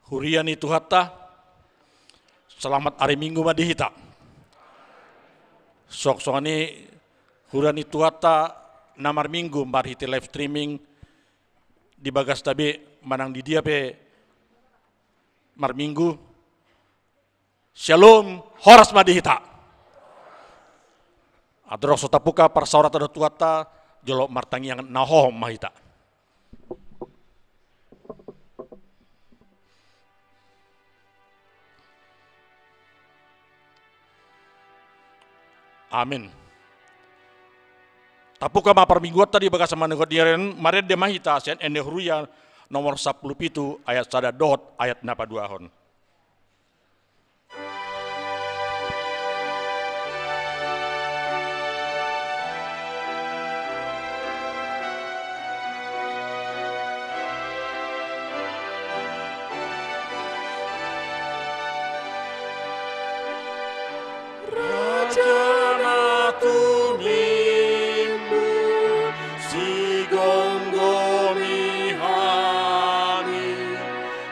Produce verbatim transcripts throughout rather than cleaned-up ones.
Huria ni Tuhanta, selamat ari Minggu ma di hita. Songon i huria ni Tuhanta na marminggu marhite live streaming di bagasta be manang di dia pe marminggu. Shalom, horas ma di hita. Andorang so tapuka parsaoranta dohot Tuhanta, jolo martangiang na hohom ma hita. Amin. Tapuka ma parmingguanta di bagasan manogot ni ari on, marende ma hita sian Ende Huria nomor sampulu pitu ayat sada dohot ayat na paduahon. Raja na tumimbul sigomgomi hami,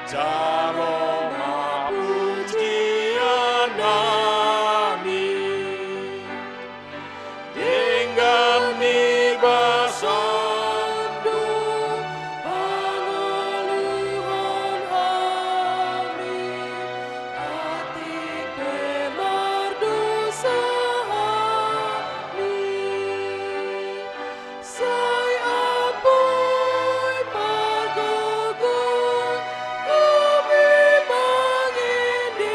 jalo ma pujian nami. Denggan ni basam do pangoluhon hami, atik pe mardosa hami. Sai ampoi pargogoon hami mangendehon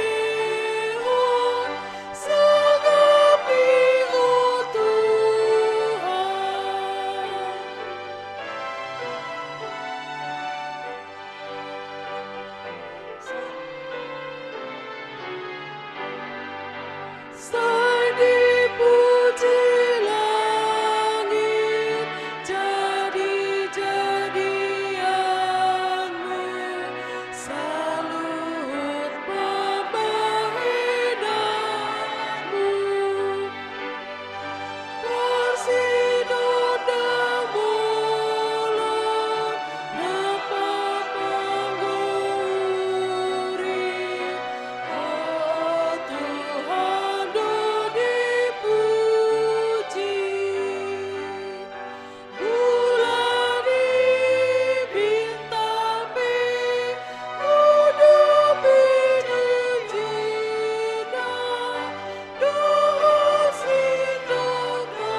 sangap i, o Tuhan. Sai dipuji langit jadi-jadianmu, saluhut pambahenanmu. Parsinondang bolon na papangguri, o Tuhan do dipuji. Bulan i, bintang pe, udu pe jinjingan dohot sitongkangan.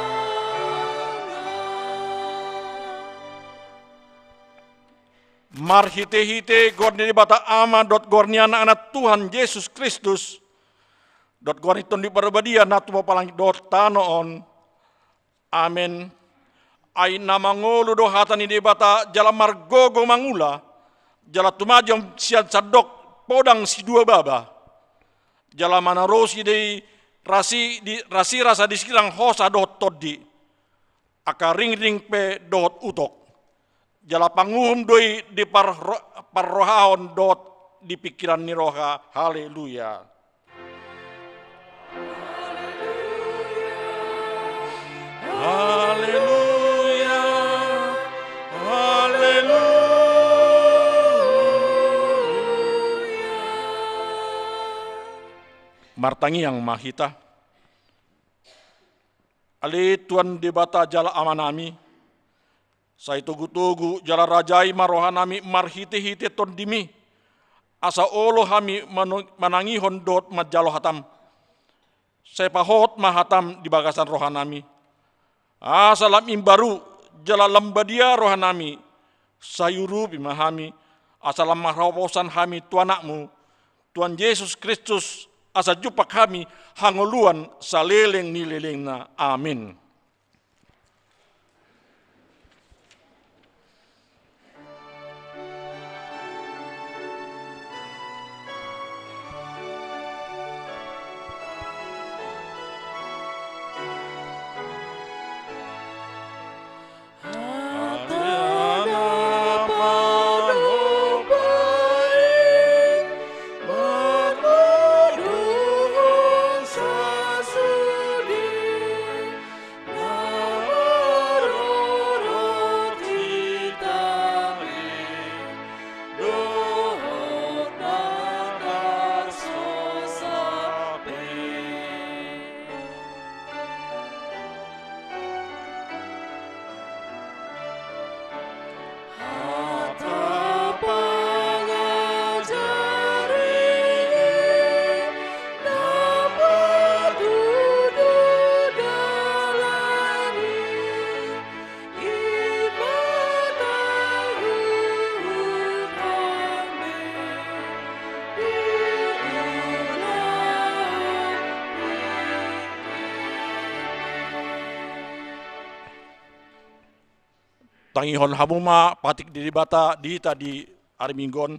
Marhite-hite goar ni Debata Ama dohot goar ni Anakna Tuhan Jesus Kristus dohot goar ni Tondi Parbadia na tumompa langit dohot tano on. Amen. Ai na mangolu do hata ni Debata jala margogo mangula, jala tumajom sian sandok podang sidua baba, jala manarosi di rasi, di rasi rasa di sirang hosa dohot tondi, angka ringring pe dohot utok. Jala panguhum do i di parro-, parrohahon dohot di pingkiran ni roha. Haleluya. Haleluya. Haleluya. Martangiang ma hita. Ale Tuhan Debata jala Amanami, sai togu-togu jala rajai ma rohanami marhite-hite Tondimi, asa olo hami mano-, manangihon dohot manjalo hatam. Sai pahohot ma hatam di bagasan rohanami, asa lam imbaru jala lam badia rohanami, sai urupi ma hami, asa lam marhaposan hami tu Anakmu, Tuhan Jesus Kristus, asa jumpang hami hangoluan saleleng ni lelengna. Amin. Hata na panompa i marnodohon sasude, Tangihon hamu ma patik ni Debata di hita di ari Minggu on.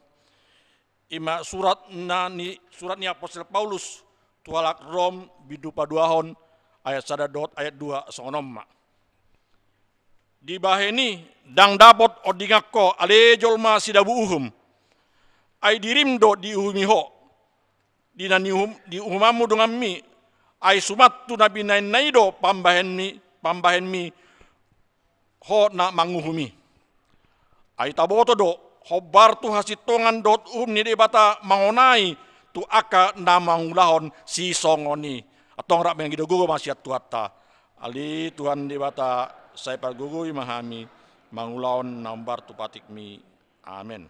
I ma surat na ni, surat ni apostel Paulus tu halak Rom, bindu paduahon, ayat sada dohot ayat dua, songon on ma. Dibahen i, ndang dapot ondingan ho ale jolma sidabu uhum. Ai dirim do diuhumi ho. Di na niuhum, diuhumanmu donganmi, ai suman tu na binahenna i do pambahenmi, pambahenmi, ho na manguhum i. Ai taboto do, hombar tu hasintongan dohot uhum ni Debata mangonai tu angka na mangulahon sisongon i. Antong rap mangido gogo ma sian Tuhanta. Ale Tuhan Debata, sai pargogoi ma hami mangulahon na hombar tu patikmi. Amen.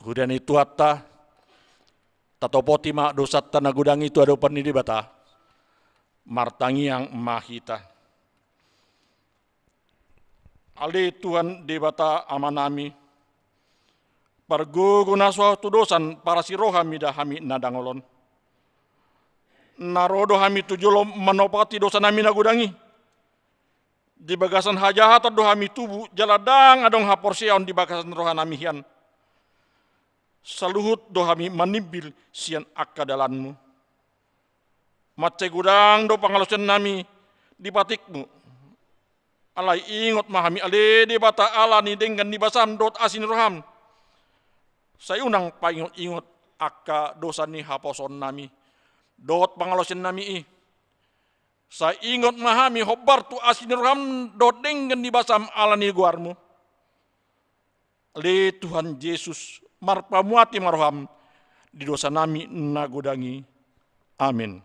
Huria ni Tuhanta, tatopoti ma dosanta na godang i tu adopan ni Debata. Martangiang ma hita. Ale Tuhan Debata Amanami, pargogo na so hatudosan parasi roha mida hami na dangol on. Na ro do hami tu jolo manopoti dosanami na godang i. Di bagasan hajahatan do hami tubu, jala ndang adong haporseaon di bagasan rohanami hian. Saluhut do hami manimbil sian angka dalanmu. Mansai godang do pangalaosiannami di patikmu. Alai ingot ma hami ale Debata ala ni denggan ni basam dohot asi ni roham. Sai unang paingot-ingot angka dosa ni haposoonnami dohot pangalaosiannami i. Sai ingot ma hami hombar tu asi ni roham dohot denggan ni basam ala ni goarmu. Ale Tuhan Jesus, marpamuati ma roham di dosanami na godang i. Amen.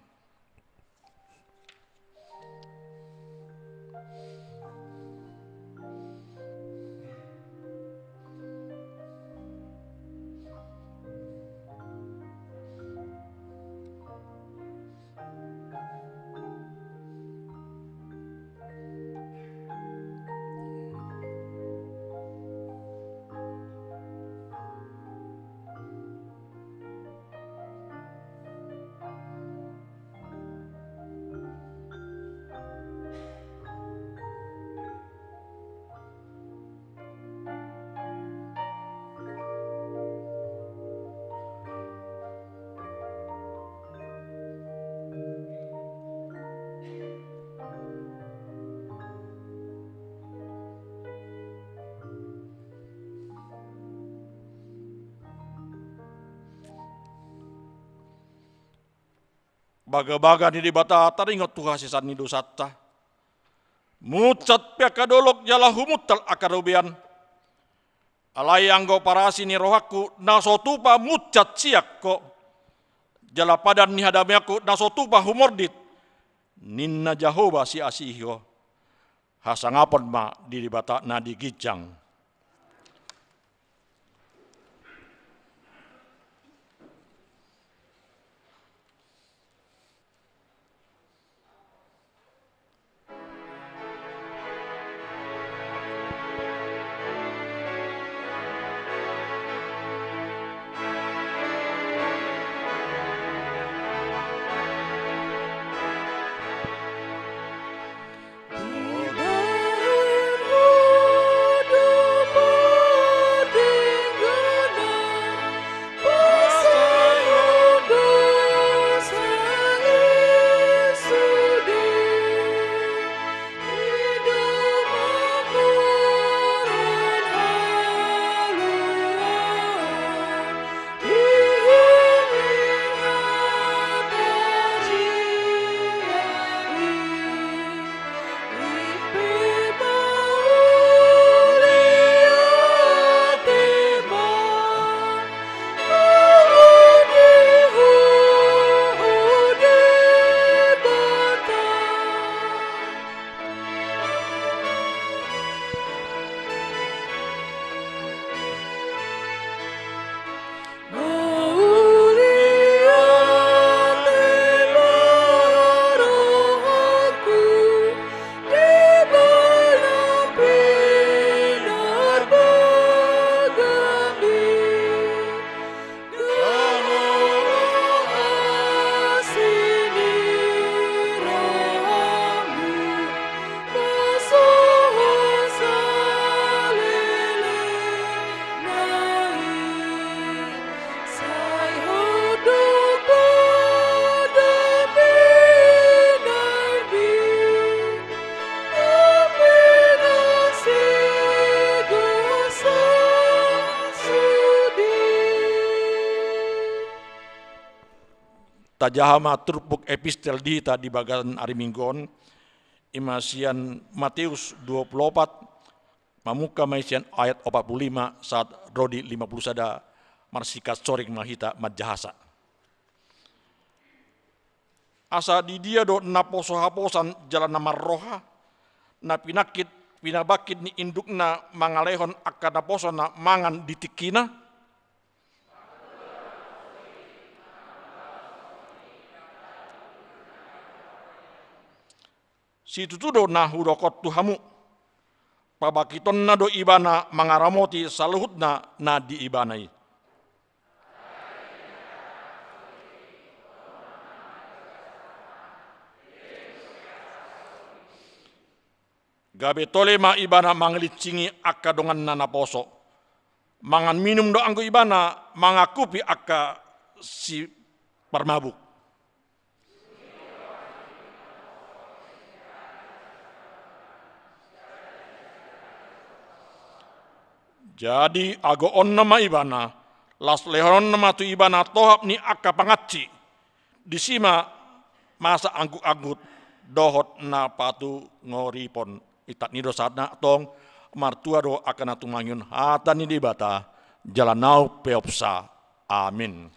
Bagabaga ni Debata taringot tu hasesaan ni dosanta. Munsat pe angka dolok jala humuntal angka robean. Alai anggo parasi ni rohangku na so tupa munsat sian Ho, jala padan ni hadameonku na so tupa humordit, ninna Jahowa siasihi Ho. Hasangapon ma di Debata na di ginjang. Tajaha ma turpuk epistel di hita di bagasan ari Minggu on, i ma sian Mateus dua pulu opat, mamungka ma i sian ayat opat pulu lima sahat ro di lima pulu sada, marsingkat soring ma hita manjahasa. Asa di dia do naposo haposan jala na marroha, na pinangkit, pinabangkit ni indukna mangalehon angka naposona mangan di tingkina? Situtu do na hudok on tu hamu, pabangkitonna do ibana mangaramoti saluhutna na di ibana i. Gabe tole ma ibana mangalinsingi angka donganna naposo. Mangan minum do anggo ibana mangangkupi angka siparmabuk. Jadi agoonna ma ibana, laos lehononna ma tu ibana tohap ni angka pangansi. Disi ma masa anggut-anggut dohot na patungoripon. Itat ni do sahatna tong, martua do angka na tumangihon hata ni Debata jala na umpeopsa. Amin.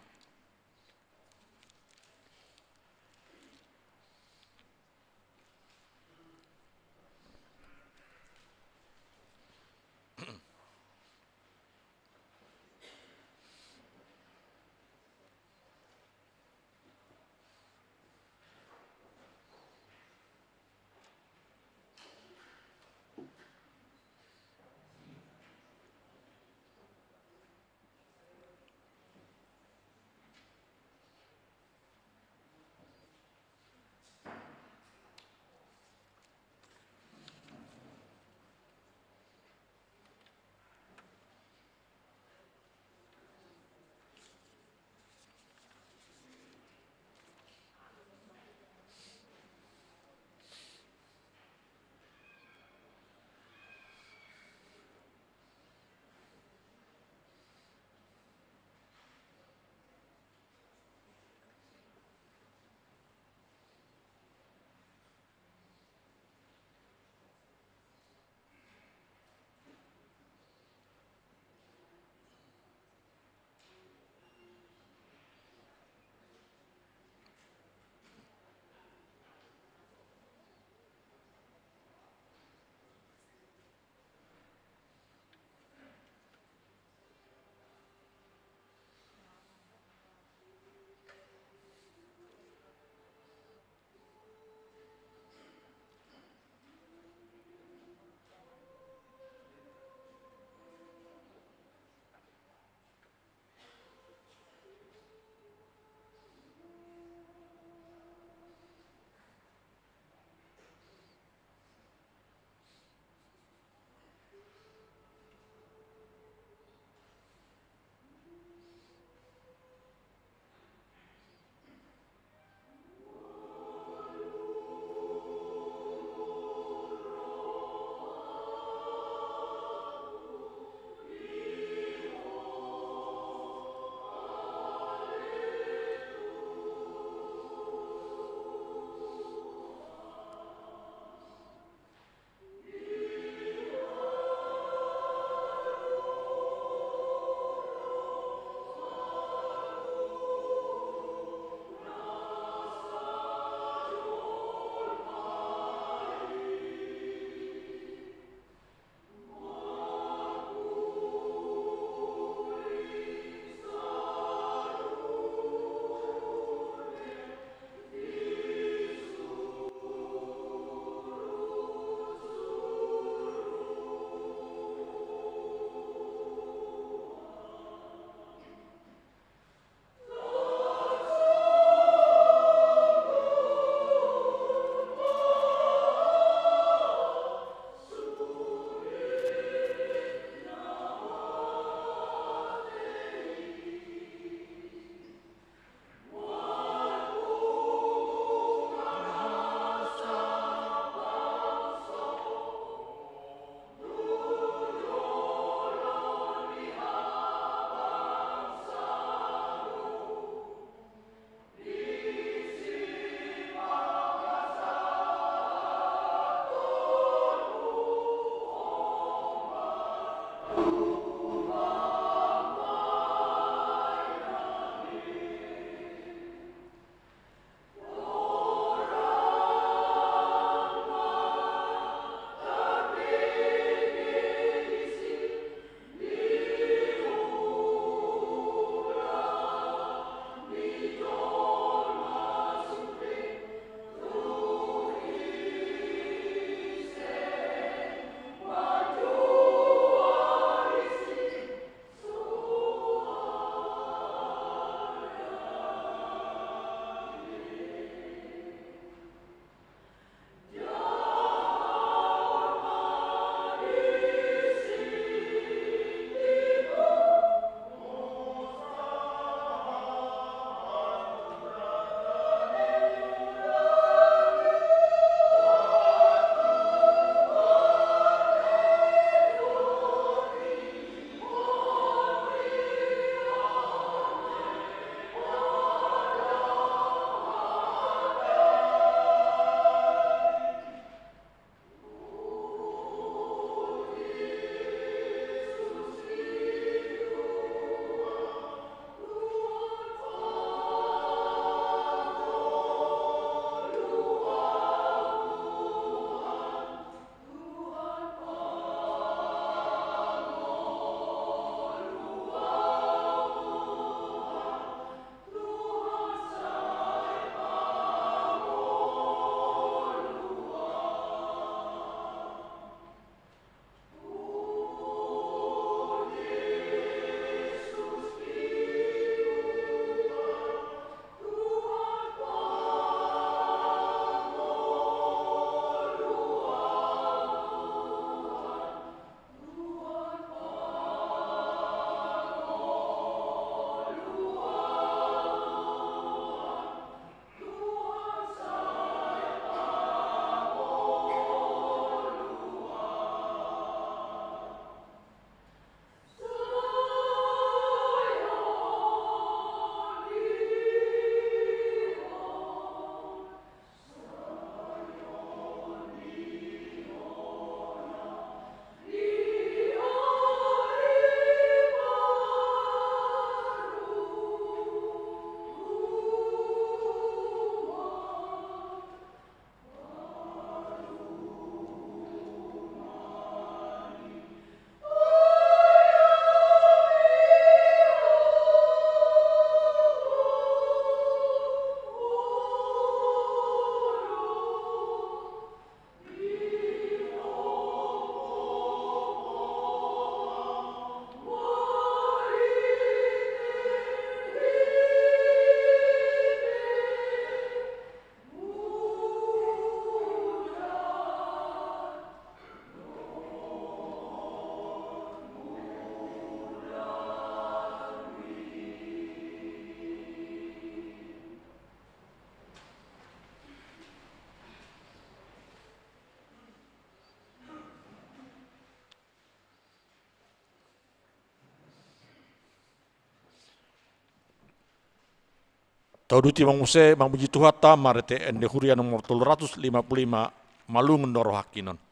Tauduti ma muse mamuji Tuhanta marhite ende huria nomor tolu ratus lima puluh lima, Malungun do rohangki non.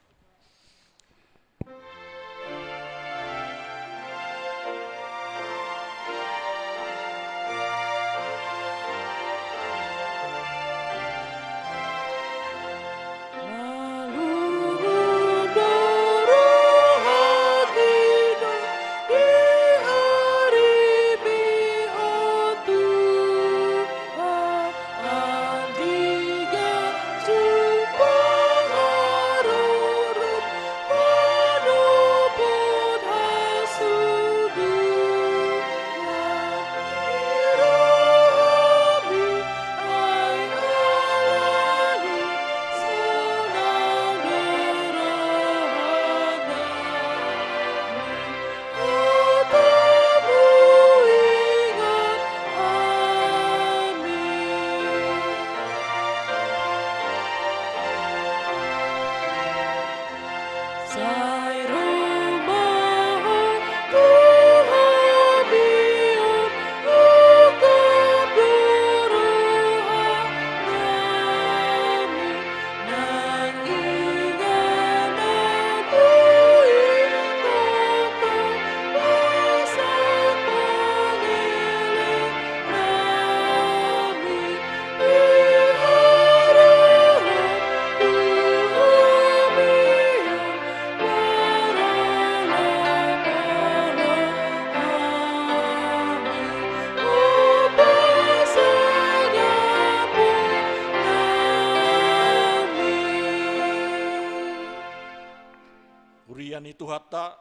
Huria ni Tuhanta,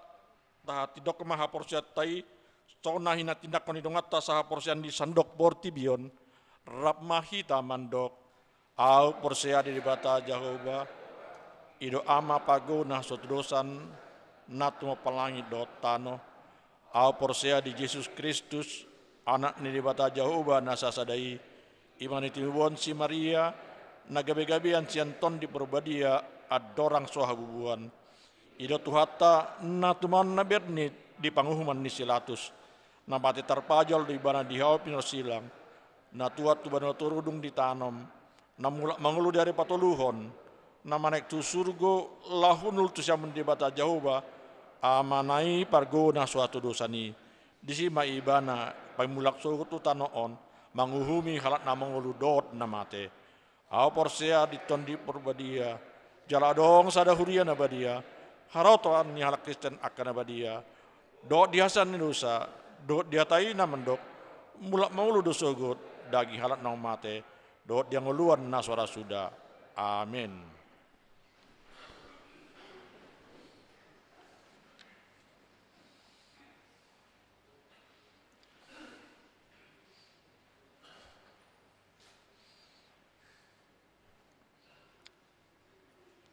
tahatindangkon ma haporseaonta i, songon na hinatindangkon ni donganta sahaporseaon di sandok portibi on, rap ma hita mandok: Ahu porsea di Debata Jahowa, i do Ama panggohi na so hatudosan, na tumompa langit dohot tano. Ahu porsea di Jesus Kristus, Anak ni Debata Jahowa na sasada i, i ma na timobohon si Maria, na gabegabean sian Tondi Parbadia, andorang so habubuhan. I do Tuhanta, na tumaon na berni di panguhuman ni si Pilatus, na mate tarpajal do ibana di hau pinorsilang, na tuat tu banua toru dung ditanom, na mulak mangolu di ari patoluhon, na manaek tu surgo, laho hundul tu siamun ni Debata Jahowa, Amana i panggohi na so hatudosan i. Disi ma ibana paimulak sogot tu tano on, manguhumi halak na mangolu dohot na mate. Ahu porsea di Tondi Parbadia, jala adong sada huria na badia, harotoan ni halak Kristen angka na badia, dohot di hasesaan ni dosa, dohot di hata i na mandok: Mulak mangolu do sogot daging halak naung mate, dohot di hangoluan na so ra suda. Amen.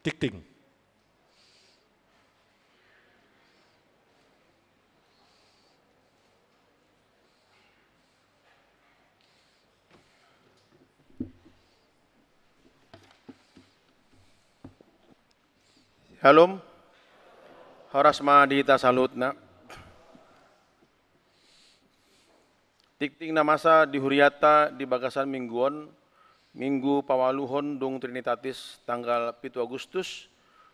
Ting, ting. Syalom. Horas ma di hita saluhutna. Tingting na masa di hurianta di bagasan minggu on, Minggu paualuhon dung Trinitatis, tanggal pitu Agustus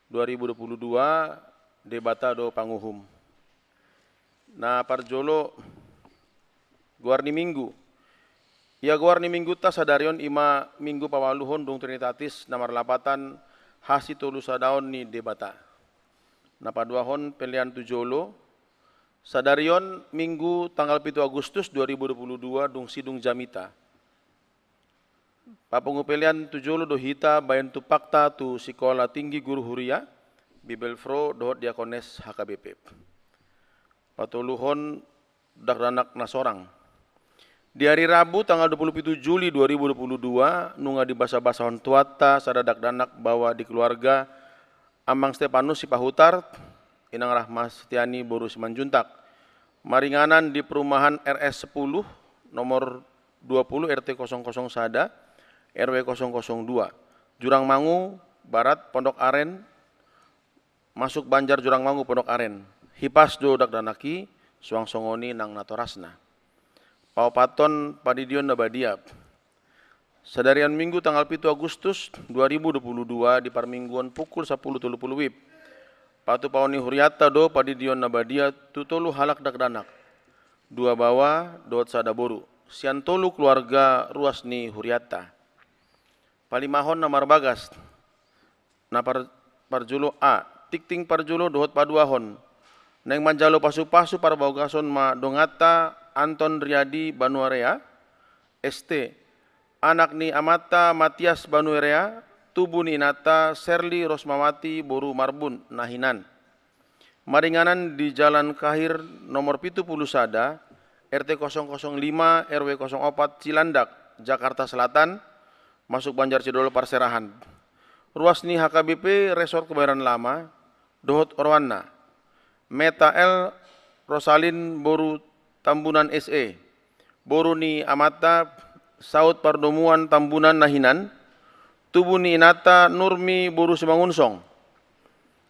dua ribu dua puluh dua, Debata do panguhum. Na parjolo, goar ni Minggu. Ia goar ni Minggunta sadari on i ma Minggu paualuhon dung Trinitatis na marlapatan hasitolusadaon ni Debata. Na paduahon pelean tu jolo, sadari on Minggu tanggal pitu Agustus dua ribu dua puluh dua dung sidung jamita. Papungu pelean tu jolo do hita baen tumpakta tu Sikola Tinggi Guru Huria, Bibelvrouw dohot Diakones H K B P. Patoluhon dakdanak na sorang. Di ari Rabu tanggal dua puluh pitu Juli dua ribu dua puluh dua, nunga dibasabasahon Tuhanta sada dakdanak baoa di keluarga Amang Stepanus Sipahutar, Inang Rahma Setiani boru Simanjuntak, maringanan di perumahan R S sepuluh, nomor dua puluh, R T kosong kosong sada, R W kosong kosong dua, Jurangmangu Barat, Pondok Aren, Masuk Banjar Jurangmangu Pondok Aren. Hipas do dakdanak i, suang songon i nang natorasna. Paopathon, pandidion na badia. Sadari on Minggu tanggal pitu Agustus dua ribu dua puluh dua di parmingguon pukul sapuluh tolu puluh wib. Patupaon ni hurianta do pandidion na badia tu tolu halak dakdanak, dua baoa dohot sada boru, sian tolu keluarga ruas ni hurianta. Palimahon na marbagas, na par-, parjolo A, tingting parjolo dohot paduahon. Naeng manjalo pasupasu parbagason ma donganta Anton Riyadi Banuarea, S T, anak ni amanta Matias Banuarea, tubu ni inanta Serli Rosmawati boru Marbun, na hinan. Maringanan di Jalan Kahir nomor pitu pulu sada, R T kosong kosong lima, R W kosong opat, Cilandak, Jakarta Selatan, masuk Banjar Cidolo parserahan. Ruas ni H K B P Resort Kebayoran Lama, dohot oroanna. Meta L Rosalin boru Tambunan S E, boru ni amanta Saud Pardomuan Tambunan na hinan, tubu ni inanta Nurmi boru Simangunsong.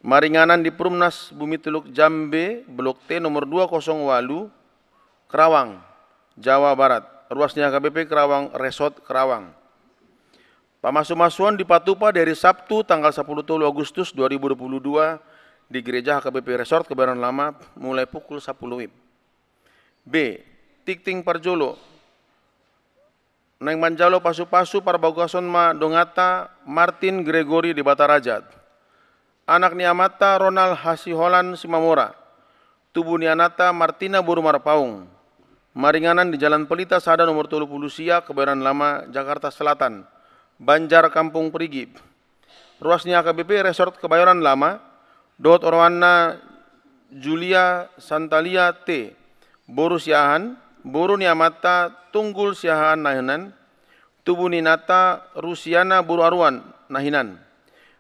Maringanan di Perumnas Bumi Teluk Jambe, Blok T, nomor dua kosong walu, Kerawang, Jawa Barat. Ruas ni H K B P Kerawang Resort Kerawang. Pamasumasuon dipatupa di ari Sabtu tanggal sapuluh tolu Agustus dua ribu dua puluh dua di Gereja H K B P Resort Kebayoran Lama mulai pukul sapuluh wib. B, tingting parjolo. Naeng manjalo pasupasu parbagason ma donganta Martin Gregory Debataraja, anak ni amanta Ronald Hasiholan Simamora, tubu ni inanta Martina boru Marpaung. Maringanan di Jalan Pelita sada nomor tolu pulu sia, Kebayoran Lama, Jakarta Selatan, Banjar Kampung Perigi. Ruas ni H K B P Resort Kebayoran Lama, dohot oroanna Julia Santalia T, boru Siahaan, boru ni amanta Tunggul Siahaan na hinan, tubu ni inanta Rusiana boru Aruan na hinan.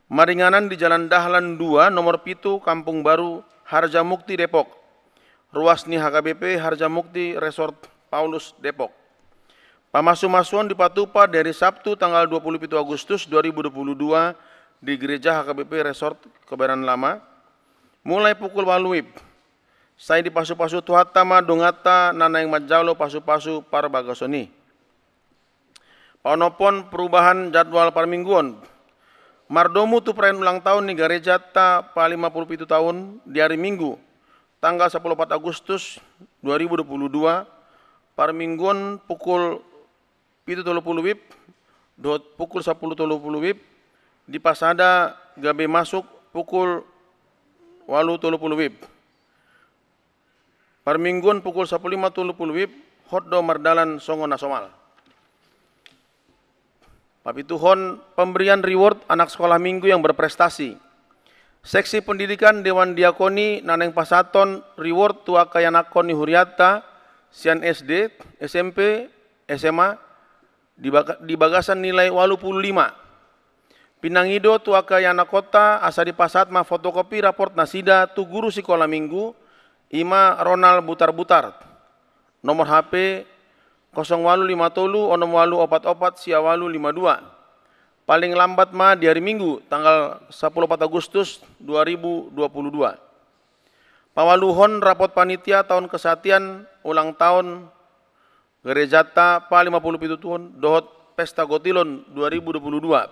Maringanan di Jalan Dahlan dua nomor pitu, Kampung Baru, Harjamukti, Depok. Ruas ni H K B P Harjamukti Resort Paulus, Depok. Pamasumasuon dipatupa di ari Sabtu tanggal dua puluh pitu Agustus dua ribu dua puluh dua di Gereja H K B P Resort Kebayoran Lama, mulai pukul walu wib. Sai dipasupasu Tuhanta ma donganta na naeng manjalo pasupasu parbagason i. Paonomhon perubahan jadwal parmingguon. Mardomu tu perayaan ulang tahun ni garejanta pa lima puluh pitu tahun di ari Minggu, tanggal sapuluh opat Agustus dua ribu dua puluh dua, parmingguon pukul pitu tolu pulu wib dohot pukul sapuluh tolu pulu wib, dipasada gabe masuk pukul walu tolu pulu wib. Parmingguon pukul sapuluh lima tolu pulu wib, hot do mardalan songon na somal. Papituhon, pemberian reward anak sekolah minggu yang berprestasi. Seksi pendidikan Dewan Diakoni na naeng pasahathon reward tu angka ianakhon ni hurianta sian S D, S M P, S M A, di baga-, di bagasan nilai walu pulu lima. Pinangido tu angka ianakhonta asa dipasahat ma fotokopi raport nasida tu guru sikola minggu, i ma Ronald Butar-Butar, nomor H P kosong walu lima tolu onom walu opat opat sia walu lima dua. Paling lambat ma di ari Minggu, tanggal sapuluh opat Agustus dua ribu dua puluh dua. Pawaluhon rapot panitia taon kesatian ulang taon garejanta pa lima puluh pitu tahun dohot pesta gotilon dua ribu dua puluh dua.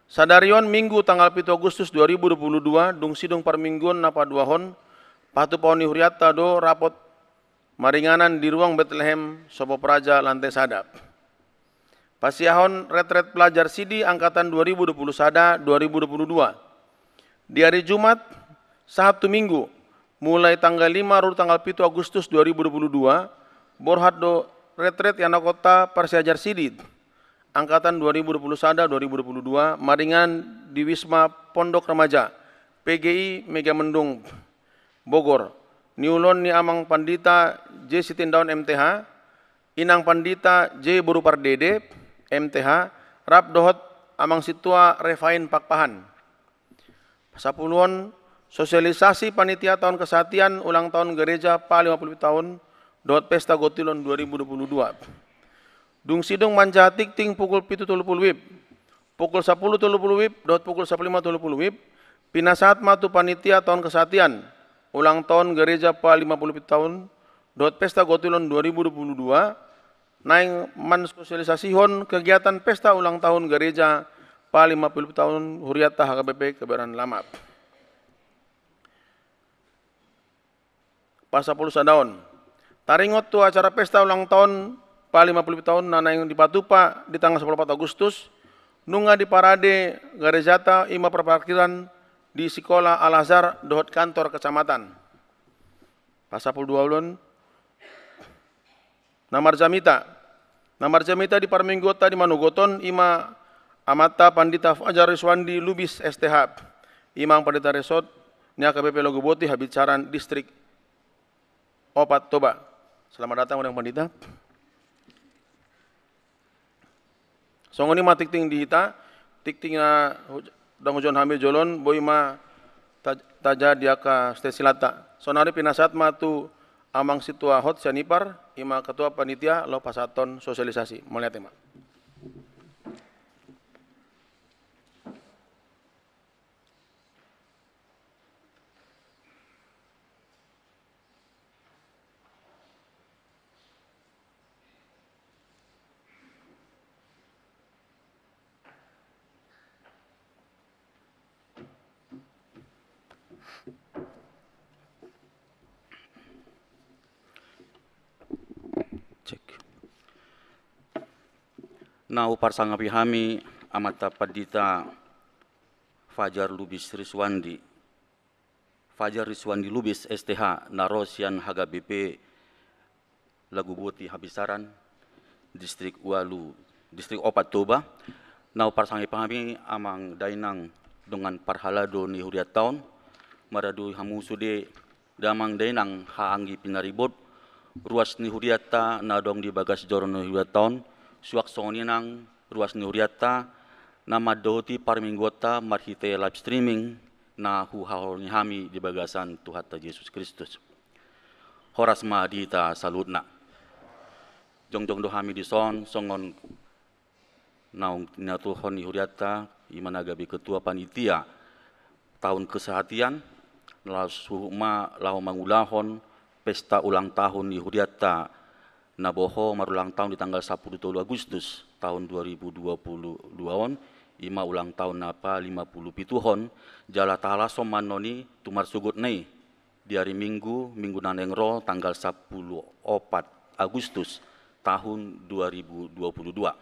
Sadari on Minggu tanggal pitu Agustus dua ribu dua puluh dua, dung sidung parmingguon na paduahon, patupaon ni hurianta do rapot maringanan di ruang Betlehem Sopo Praja lantai sada. Pasiahon retret pelajar Sidi angkatan dua ribu dua puluh sada dua ribu dua puluh dua. Di ari Jumat, sahat tu Minggu, mulai tanggal lima ro tanggal pitu Agustus dua ribu dua puluh dua, borhat do retret ianakhonta parsiajar Sidi angkatan dua ribu dua puluh sada dua ribu dua puluh dua, maringanan di Wisma Pondok Remaja P G I Megamendung, Bogor. Niulon ni Amang Pandita J Sitindaon M T H, Inang Pandita J Boru Pardede M T H, rap dohot Amang Sintua Refain Pakpahan. Sapuluhon, sosialisasi panitia taon kesatian ulang taon gareja pa lima puluh taon dohot pesta gotilon dua ribu dua puluh dua. Dung sidung manjaha tingting pukul pitu tolu pulu wib, pukul sapuluh tolu pulu wib dohot pukul sapuluh lima tolu pulu wib, pinasahat ma tu panitia taon kesatian ulang taon gareja pa lima puluh taon dohot pesta gotilon dua ribu dua puluh dua, naeng mansosialisasihon kegiatan pesta ulang tahun gareja pa lima puluh tahun hurianta H K B P Kebayoran Lama. Pasapulu sada on. Taringot tu acara pesta ulang tahun pa lima puluh tahun na naeng dipatupa di tanggal sapulu opat Agustus, nunga diparade garejata i ma parparkiran di Sikola Al Azhar dohot kantor kecamatan. Pasapulu dua on. Na marjamita. Na marjamita di parmingguonta di manogot on i ma Amanta Pandita Fajar Rizwandi Lubis S T H, i ma Pandita Resort ni H K B P Laguboti Habinsaran Distrik Opat Toba. Selamat datang, Amang Pandita. Songon i ma tingting di hita, tingting na hu-, dang hujaha hami jolo on, boi ma ta-, taja di angka stage silanta. Saonari pinasahat ma tu Amang Sintua Hot sian Ipar, i ma Ketua Panitia, laho pasahathon sosialisasi. Mauliate ma. Cek. Na huparsangapi hami Amanta Pandita Fajar Lubis Rizwandi, Fajar Rizwandi Lubis S T H, na ro sian H K B P Laguboti Habinsaran, Distrik Ualu, Distrik Opat Toba. Na huparsangapi hami amang dainang dongan parhalado ni hurianta on, maradu hamu sude damang dainang haha anggi pinaribot, ruas ni hurianta na adong di bagas joro ni hurianta on, suang songon i nang ruas ni hurianta na mandohoti parmingguonta marhite live streaming na huhaholongi hami di bagasan Tuhanta Jesus Kristus. Horas ma di hita saluhutna. Jongjong do hami dison songon naung niaturhon ni hurianta, i ma na gabe ketua panitia tahun kesehatian, laos suhut ma laho mangulahon pesta ulang tahun ni hurianta na boho marulang tahun di tanggal sapulu tolu Agustus tahun dua ribu dua puluh dua on, i ma ulang tahun na palima pulu pituhon, jala tahalashon ma annon i tu marsogotna i di ari Minggu, Minggu na naeng ro tanggal sapulu opat Agustus tahun dua ribu dua puluh dua.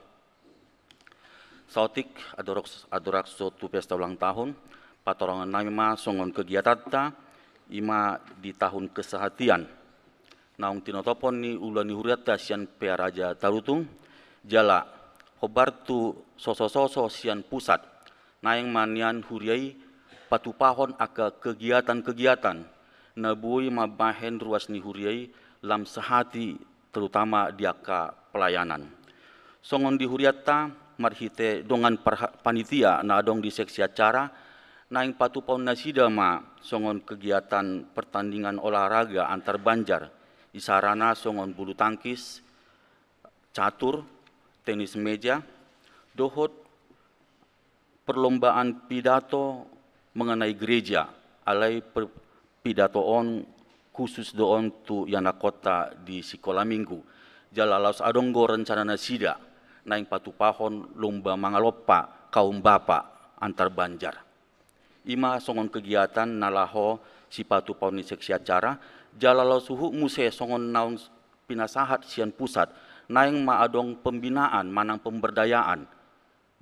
Saotik, andorang, andorang so tu pesta ulang tahun, patorangon nami ma songon kegiatanta, i ma di tahun kesehatian. Naung tinotophon ni ula ni hurianta sian Pearaja Tarutung, jala hombar tu sosososo sian pusat, naeng ma nian huria i patupahon angka kegiatan-kegiatan na boi mambahen ruas ni huria i lam sehati, terutama di angka pelayanan. Songon di hurianta, marhite dongan parha-, panitia na adong di seksi acara, naeng patupahon nasida ma songon kegiatan pertandingan olahraga antar banjar, isarana songon bulu tangkis, catur, tenis meja, dohot perlombaan pidato mengenai gereja, alai per-, pidato on khusus do on tu ianakhonta di sikola minggu. Jala laos adong do rencana nasida naeng patupahon lomba mangalompa kaum bapa antar banjar. I ma songon kegiatan na laho sipatupahon ni seksi acara, jala laos suhut muse songon naung pinasahat sian pusat, naeng ma adong pembinaan manang pemberdayaan.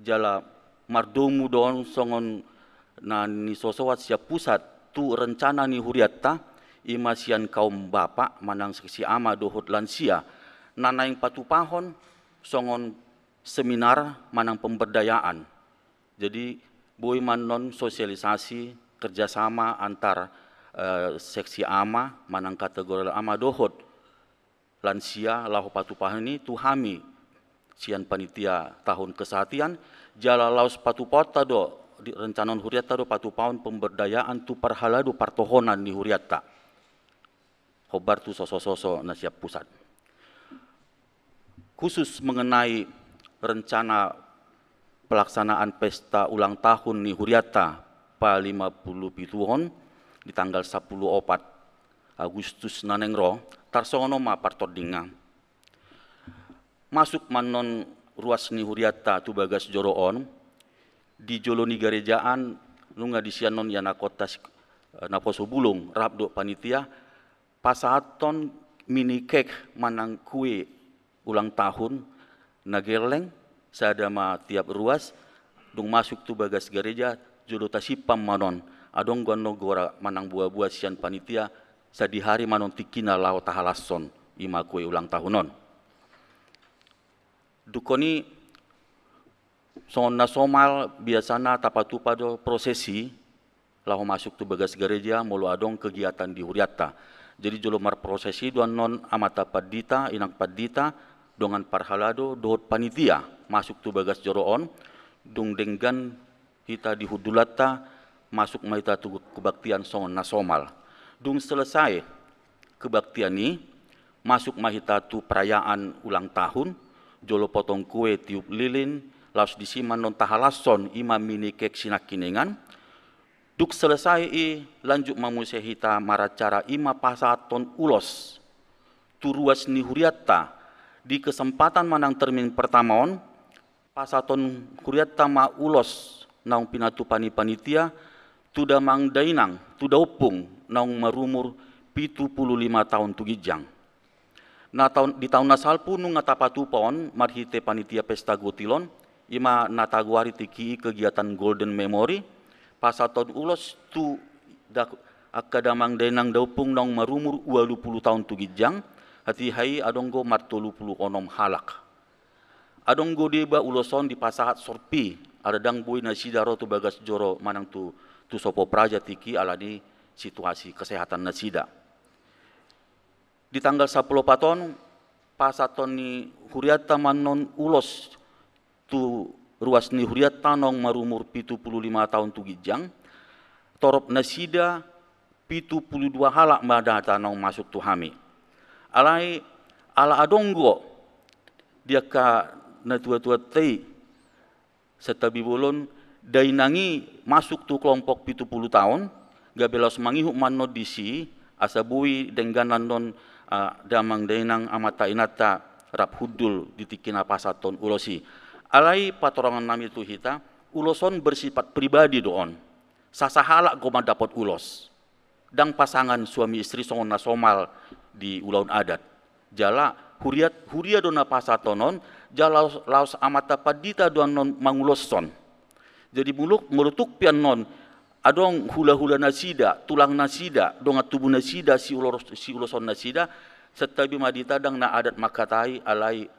Jala mardomu do on songon na nisosoat sian pusat tu rencana ni hurianta, i ma sian kaum bapa manang seksi ama dohot lansia, na naeng patupahon songon seminar manang pemberdayaan. Jadi, boi ma annon sosialisasi kerjasama antar, eh, seksi ama manang kategori ama dohot lansia laho patupahon i tu hami sian panitia tahun kesehatian, jala laos patupahonta do, di, rencana ni hurianta do patupahon pemberdayaan tu parhalado partohonan ni hurianta. Hombar tu sosososo na sian pusat. Khusus mengenai rencana pelaksanaan pesta ulang tahun ni hurianta palima pulu pituhon di tanggal sapulu opat Agustus na naeng ro, tarsongon on ma partordingna. Masuk ma annon ruas ni hurianta tu bagas joro on, di jolo ni garejaan, nunga disi annon ianakhonta si-, eh, naposo bulung, rap dohot panitia, pasahathon mini cake manang kue ulang tahun, na gelleng, sada ma tiap ruas, dung masuk tu bagas gareja, jolo tasimpang ma annon, adong do annon gora manang buabua sian panitia, sadihari ma annon tingkina laho tahalashon, i ma kue ulang tahun on. Dungkon i, songon na somal biasana tapatupa do prosesi, laho masuk tu bagas gareja, molo adong kegiatan di hurianta. Jadi jolo marprosesi do annon amanta pandita, inang pandita, dongan parhalado, dohot panitia, masuk tu bagas joro on, dung denggan hita di hundulanta, masuk ma hita tu kebaktian songon na somal. Dung selesai kebaktian i, masuk ma hita tu perayaan ulang tahun, jolo potong kue, tiup lilin, laos disi ma annon tahalashon, i ma mini cake sinangkiningan. Dung selesai i, lanjut ma muse hita maracara, i ma pasahathon ulos tu ruas ni hurianta. Di kesempatan manang termin pertama on, pasahathon hurianta ma ulos naung pinatupa ni panitia, tu damang dainang, tu daompung naung marumur pitu pulu lima taon tu ginjang. Na taon, di taon na salpu nunga tapatupa on marhite panitia pesta gotil on, i ma na tagoari tingki i kegiatan Golden Memory, pasahathon ulos tu da-, angka damang dainang daompung naung marumur ualu pulu taon tu ginjang, hatiha i adong do martolu pulu onom halak. Adong do deba ulos on dipasahat sorpi, ala ndang boi nasida ro tu bagas joro manang tu, tu Sopo Praja tingki ala ni situasi kesehatan nasida. Di tanggal sampulu opat on, pasahathon ni hurianta ma annon ulos tu ruas ni hurianta naung marumur pitu pulu lima taon tu ginjang, torop nasida pitu pulu dua halak ma data naung masuk tu hami. Alai, ala adong do di angka natuatuanta i, santabi bolon, dainang i masuk tu kelompok pitu pulu taon, gabe laos mangihut ma annon disi, asa boi denggan annon, ah, damang dainang, amanta inanta rap hundul di tingki na pasahathon ulos i. Alai patorangon nami tu hita, ulos on bersifat pribadi do on. Sasahalak do mandapot ulos. Ndang pasangan suami istri songon na somal di ulaon adat. Jala huriat, huria do na pasahaton on, jala laos, laos amanta pandita do annon manguloshon. Jadi molo, molo tung pe annon adong hulahula nasida, tulang nasida, dongan tubu nasida, siulos-, siuloshon nasida, santabi ma di hita ndang na adat mangkatai, alai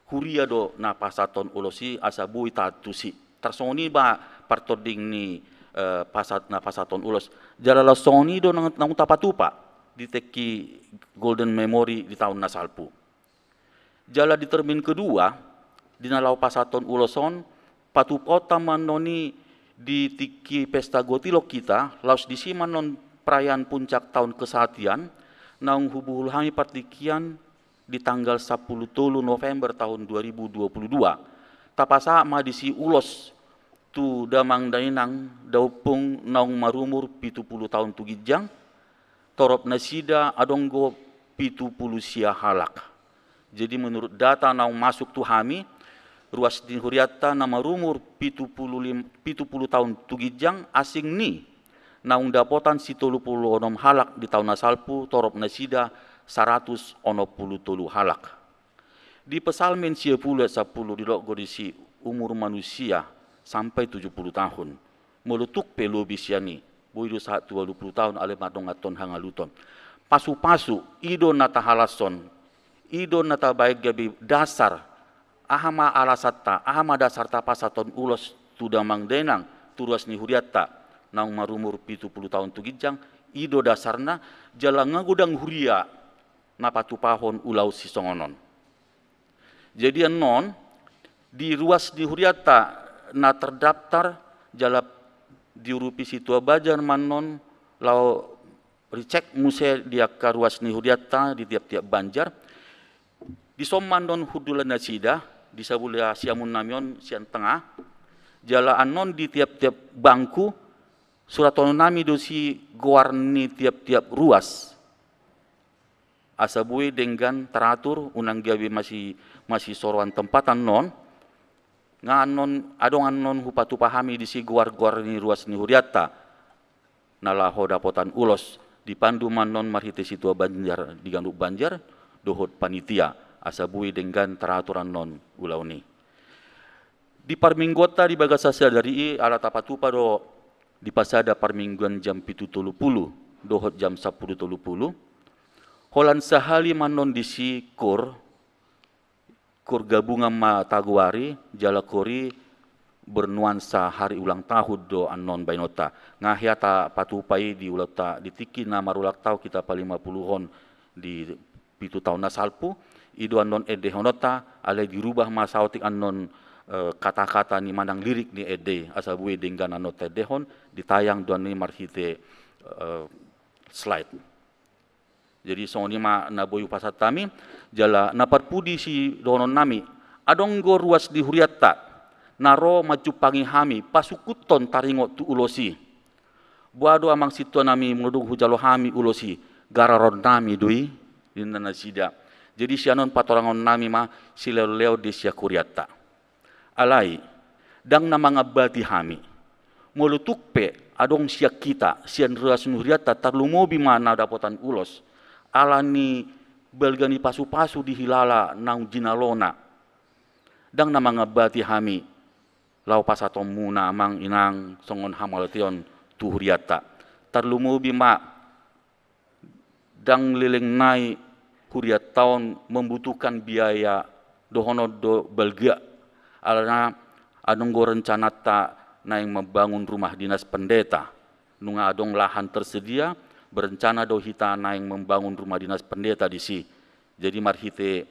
huria do na pasahaton ulos i asa boi taantusi. Tarsongon i ma partording ni, eh, pasahat, na pasahaton ulos. Jala laos songon i do nang, naung tapatupa di tingki Golden Memory di taon na salpu. Jala di termin kedua, di na laho pasahaton ulos on, patupaonta ma annon i di tingki pesta gotil on hita, laos disi ma annon perayaan puncak tahun kesatian, naung hubuhul hami partingkian, di tanggal sampulu tolu November tahun dua ribu dua puluh dua. Tapasahat ma disi ulos tu damang dainang daompung naung marumur pitu pulu taon tu ginjang, torop nasida adong do pitu pulu sia halak. Jadi menurut data naung masuk tu hami, ruas ni hurianta na marumur pitu pulu lim-, pitu pulu taon tu ginjang asing ni naung dapotan sitolu pulu onom halak di taon na salpu, torop nasida saratus onom pulu tolu halak. Di Psalmen sia pulu ayat sampulu didok do disi umur manusia sampai tujuh puluh tahun. Molo tung pe lobi sian i, boi do sahat tu ualu pulu taon alai mardongan hangaluton. Pasupasu, i do na tahalashon, i do na tabaen gabe dasar, aha ma alasanta, aha ma dasarta pasahaton ulos tu damang dainang, tu ruas ni hurianta, naung marumur pitu pulu taon tu ginjang, i do dasarna, jala nga godang huria na patupahon ulaon sisongon on. Jadi annon, di ruas ni hurianta na terdaftar, jala diurupi situa banjar ma annon, laho ricek muse di angka ruas ni hurianta di tiap-tiap banjar. Dison ma annon hundulan nasida, di sabola siamun nami on sian tengah, jala annon di tiap-tiap bangku, surathon nami do disi goar ni tiap-tiap ruas. Asa boi denggan taratur, unang gabe masi-, masisoroan tempat annon, nga annon, adong annon hupatupa hami disi goar-goar ni ruas ni hurianta na laho dapotan ulos, dipandu ma annon marhite situa Banjar di ganup Banjar dohot panitia, asa boi denggan taratur annon ulaon i. Di parmingguonta di bagasan sadari i, ala tapatupa do dipasada parmingguan jam pitu tolu pulu dohot jam sampulu tolu pulu, holan sahali ma annon disi koor, koor gabungan ma tagoari, jala koor i bernuansa hari ulang tahun do annon baenonta. Nga hea tapatupa i di ulaonta di tingki na marulang tahun hita palima puluhon di pitu taon na salpu, i do annon endehononta, alai dirubah ma saotik annon, eh, kata-kata ni manang lirik ni ende i, asa boi denggan annon taendehon, ditayang do annon i marhite, eh, slide. Jadi songon i ma na boi hupasahat hami, jala na parpudi sidohonon nami, adong do ruas ni hurianta na ro manjumpangi hami, pasungkuthon taringot tu ulos i. Boha do amang sintua nami, molo dung hujalo hami ulos i, gararon nami do i, ninna nasida. Jadi sian on patorangon nami ma sileon-leon di sian hurianta. Alai, ndang na mangambati hami. Molo tung pe adong sian hita, sian ruas ni hurianta, tarlumobi ma na dapotan ulos, ala ni balga ni pasu-pasu dihilala naung jinalona, ndang na mangambati hami laho pasahatonmuna, amang inang, songon hamauliateon tu hurianta. Tarlumobi ma, ndang leleng nai hurianta on membutuhkan biaya dohonon do balga, alana adong do rencananta naeng membangun rumah dinas pendeta. Nunga adong lahan tersedia, berencana do hita naeng membangun rumah dinas pendeta disi. Jadi marhite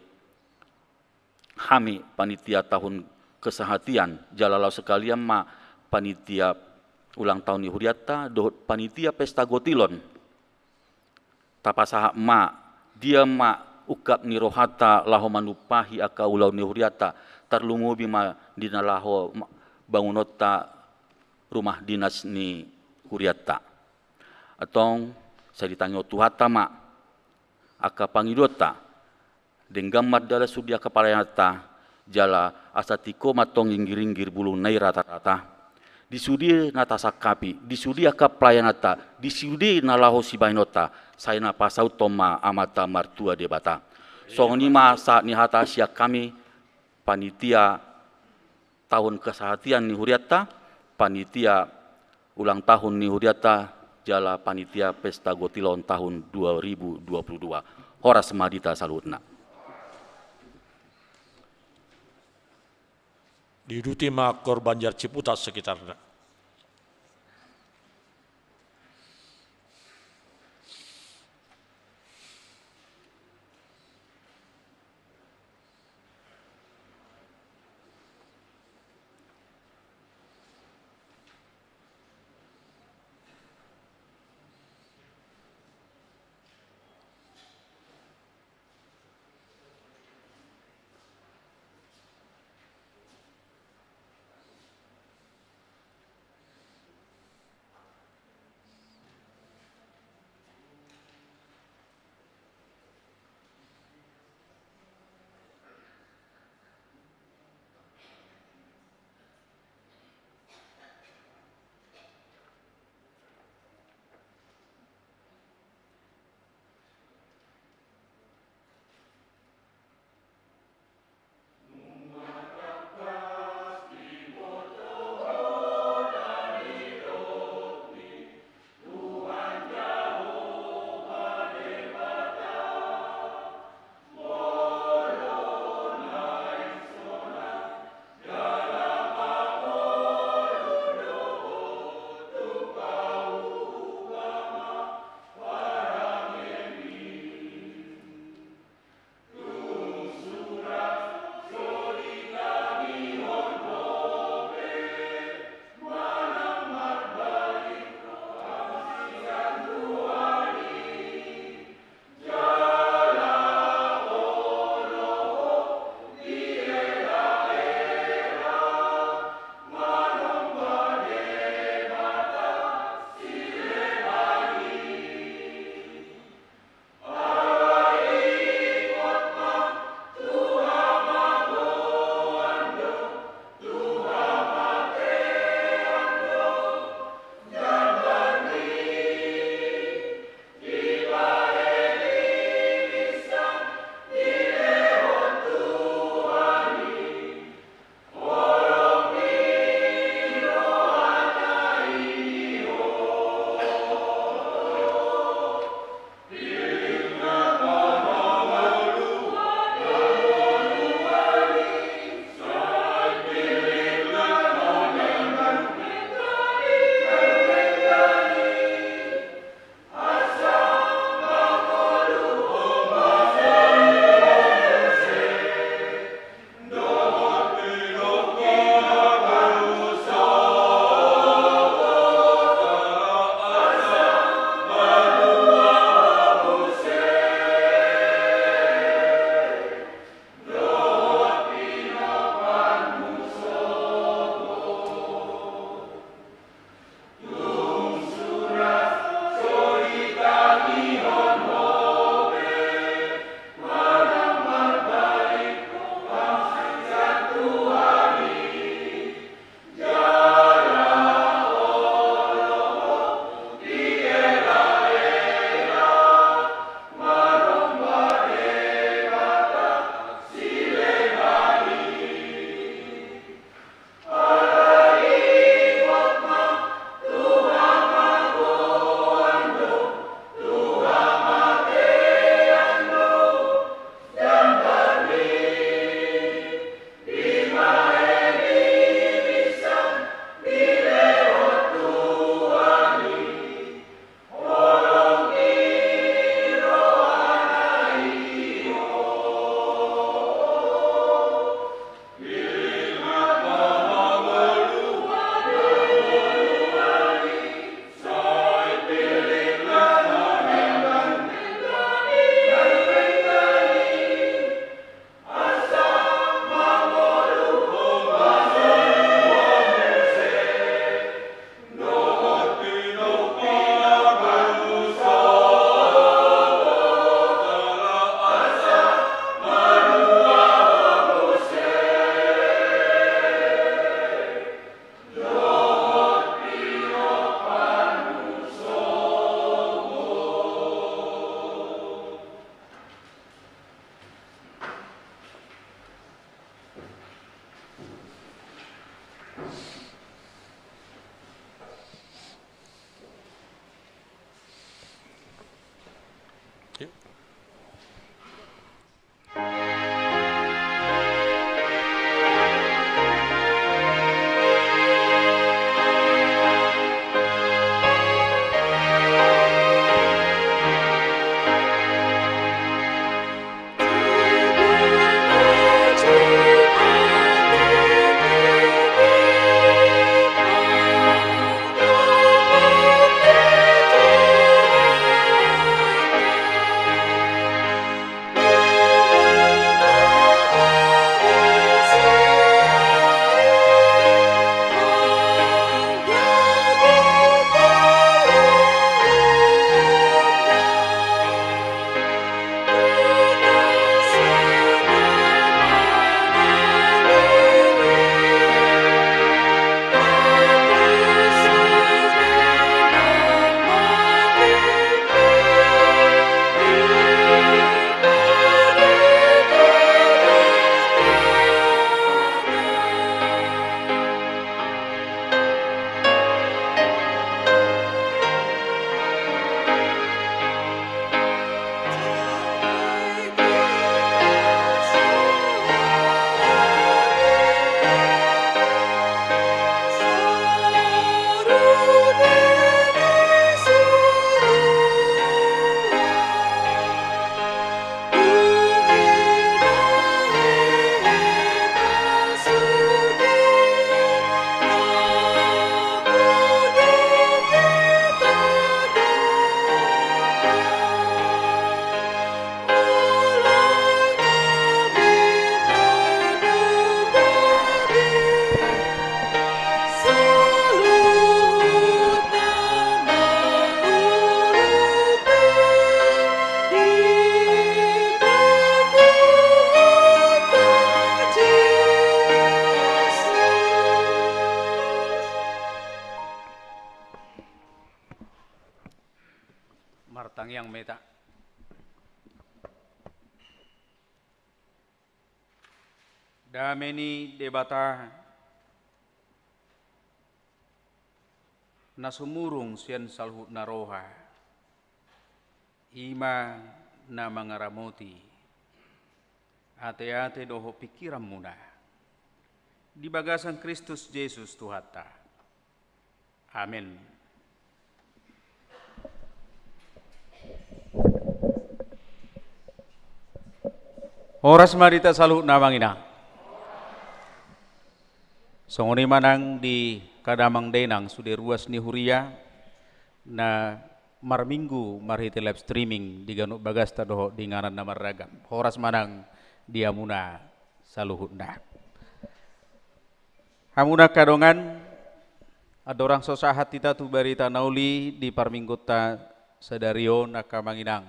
hami panitia tahun kesehatian, jala laos sekalian ma panitia ulang tahun ni hurianta dohot panitia pesta gotilon, tapasahat ma dia ma ungkap ni rohanta laho manumpahi angka ulaon ni hurianta, tarlumobi ma di na laho ma-, bangunonta rumah dinas ni hurianta. Antong sai ditangihon Tuhanta ma angka pangidoanta, denggan mardalan sude angka pelayananta, jala asa tingko ma antong inggir-inggir bulungna i rata-rata. Di sude na tasangkapi, di sude angka pelayananta, di sude na laho sibahenonta, sai na pasauthon ma Amanta Martua Debata. Songon i ma sahat ni hata sian hami, panitia tahun kesehatian ni hurianta, panitia ulang tahun ni hurianta, jala panitia pesta gotilon tahun dua ribu dua puluh dua. Horas ma di hita saluhutna. Diuduti ma Koor Banjar Ciputat sekitarna. Martangiang ma hita. Dame ni Debata na sumurung sian saluhutna roha, i ma na mangaramoti ateate dohot pingkiranmuna di bagasan Kristus Jesus Tuhanta. Amen. Horas ma di hita saluhutna, amang inang. Songon i ma nang di angka damang dainang sude ruas ni huria na marminggu marhite live streaming di ganup bagasta dohot di inganan na marragam. Horas ma nang di hamuna saluhutna. Hamuna angka dongan, andorang so sahat hita tu barita na uli di parmingguonta sadari on, angka amang inang,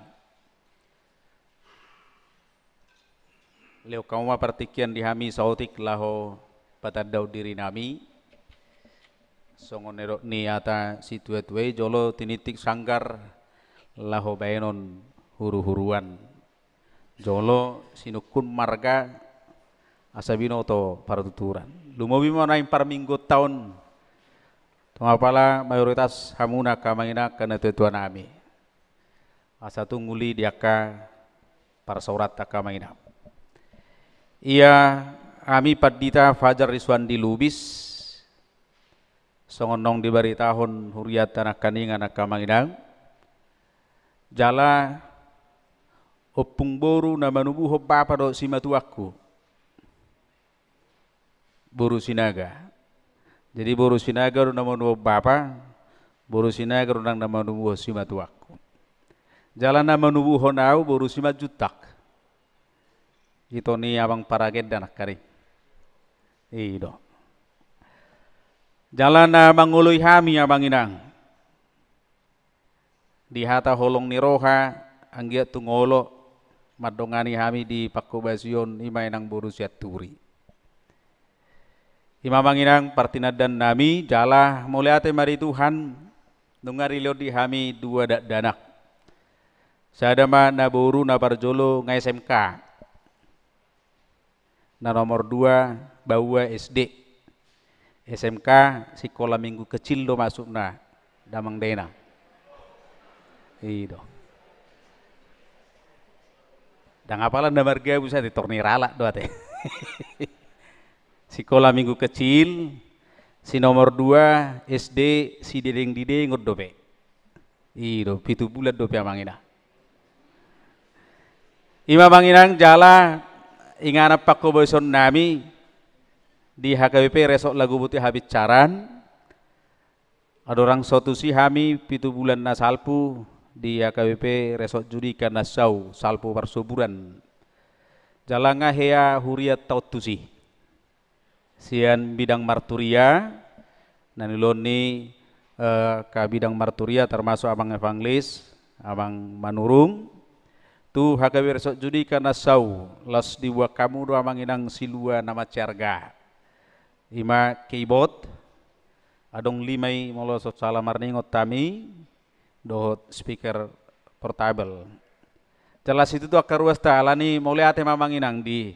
lehon hamu ma partingkian di hami saotik laho patandahon dirinami. Songon nidok ni hata situatua i, jolo tinitip sanggar laho baenon huruhuruan. Jolo sinungkun marga asa binoto partuturan. Lumobi ma nuaeng parmingguonta on. Tung apala mayoritas hamuna angka amang inang, angka natuatuanami. Asa tung uli di angka parsaoranta, angka amang inang. Ia hami Pandita Fajar Risuandi Lubis, songon naung dibaritahon hurianta nangkaningan, angka amang inang, jala ompung boru na manubuhon bapa dohot simatuangku, boru Sinaga. Jadi boru Sinaga do na manubuhon bapa, boru Sinaga do nang na manubuhon simatuangku. Jala na manubuhon ahu boru Simanjuntak, ito ni amang Paragenda nangkaning. I do. Jala na mangoloi hami, amang inang, di hata holong ni roha, anggiat tung olo mandongani hami di pangkobasion, i ma inang boru Sianturi. I ma, amang inang, partinandannami. Jala mauliate ma di Tuhan, nunga dilehon di hami dua dakdanak. Sada ma na boru na parjolo nga S M K, na nomor dua baoa S D. S M K, sikola minggu kecil do masukna, damang dainang. I do. Ndang apala na margabus ate, tor niralak do ate. Sikola minggu kecil, si nomor dua S D, si dideng-didengon dope. I do, pitu bulan dope, amang inang. I ma, amang inang, jala inganan pangkobasionnami di H K B P Resort Laguboti Habincaran. Andorang so tusi hami pitu bulan na salpu di H K B P Resort Judika Nassau, salpu parsoburan. Jala nga hea hurianta on tusi. Sian bidang marturia, na nilehon ni, eh, angka bidang marturia, termasuk amang evangelis, amang Manurung, tu H K B P Resort Judika Nassau, laos diboan hamu do, amang inang, silua na mansai arga. I ma keyboard, adong lima i molo so sala marningot hami, dohot speaker portabel. Jala situtu angka ruasta, alani mauliate ma, amang inang, di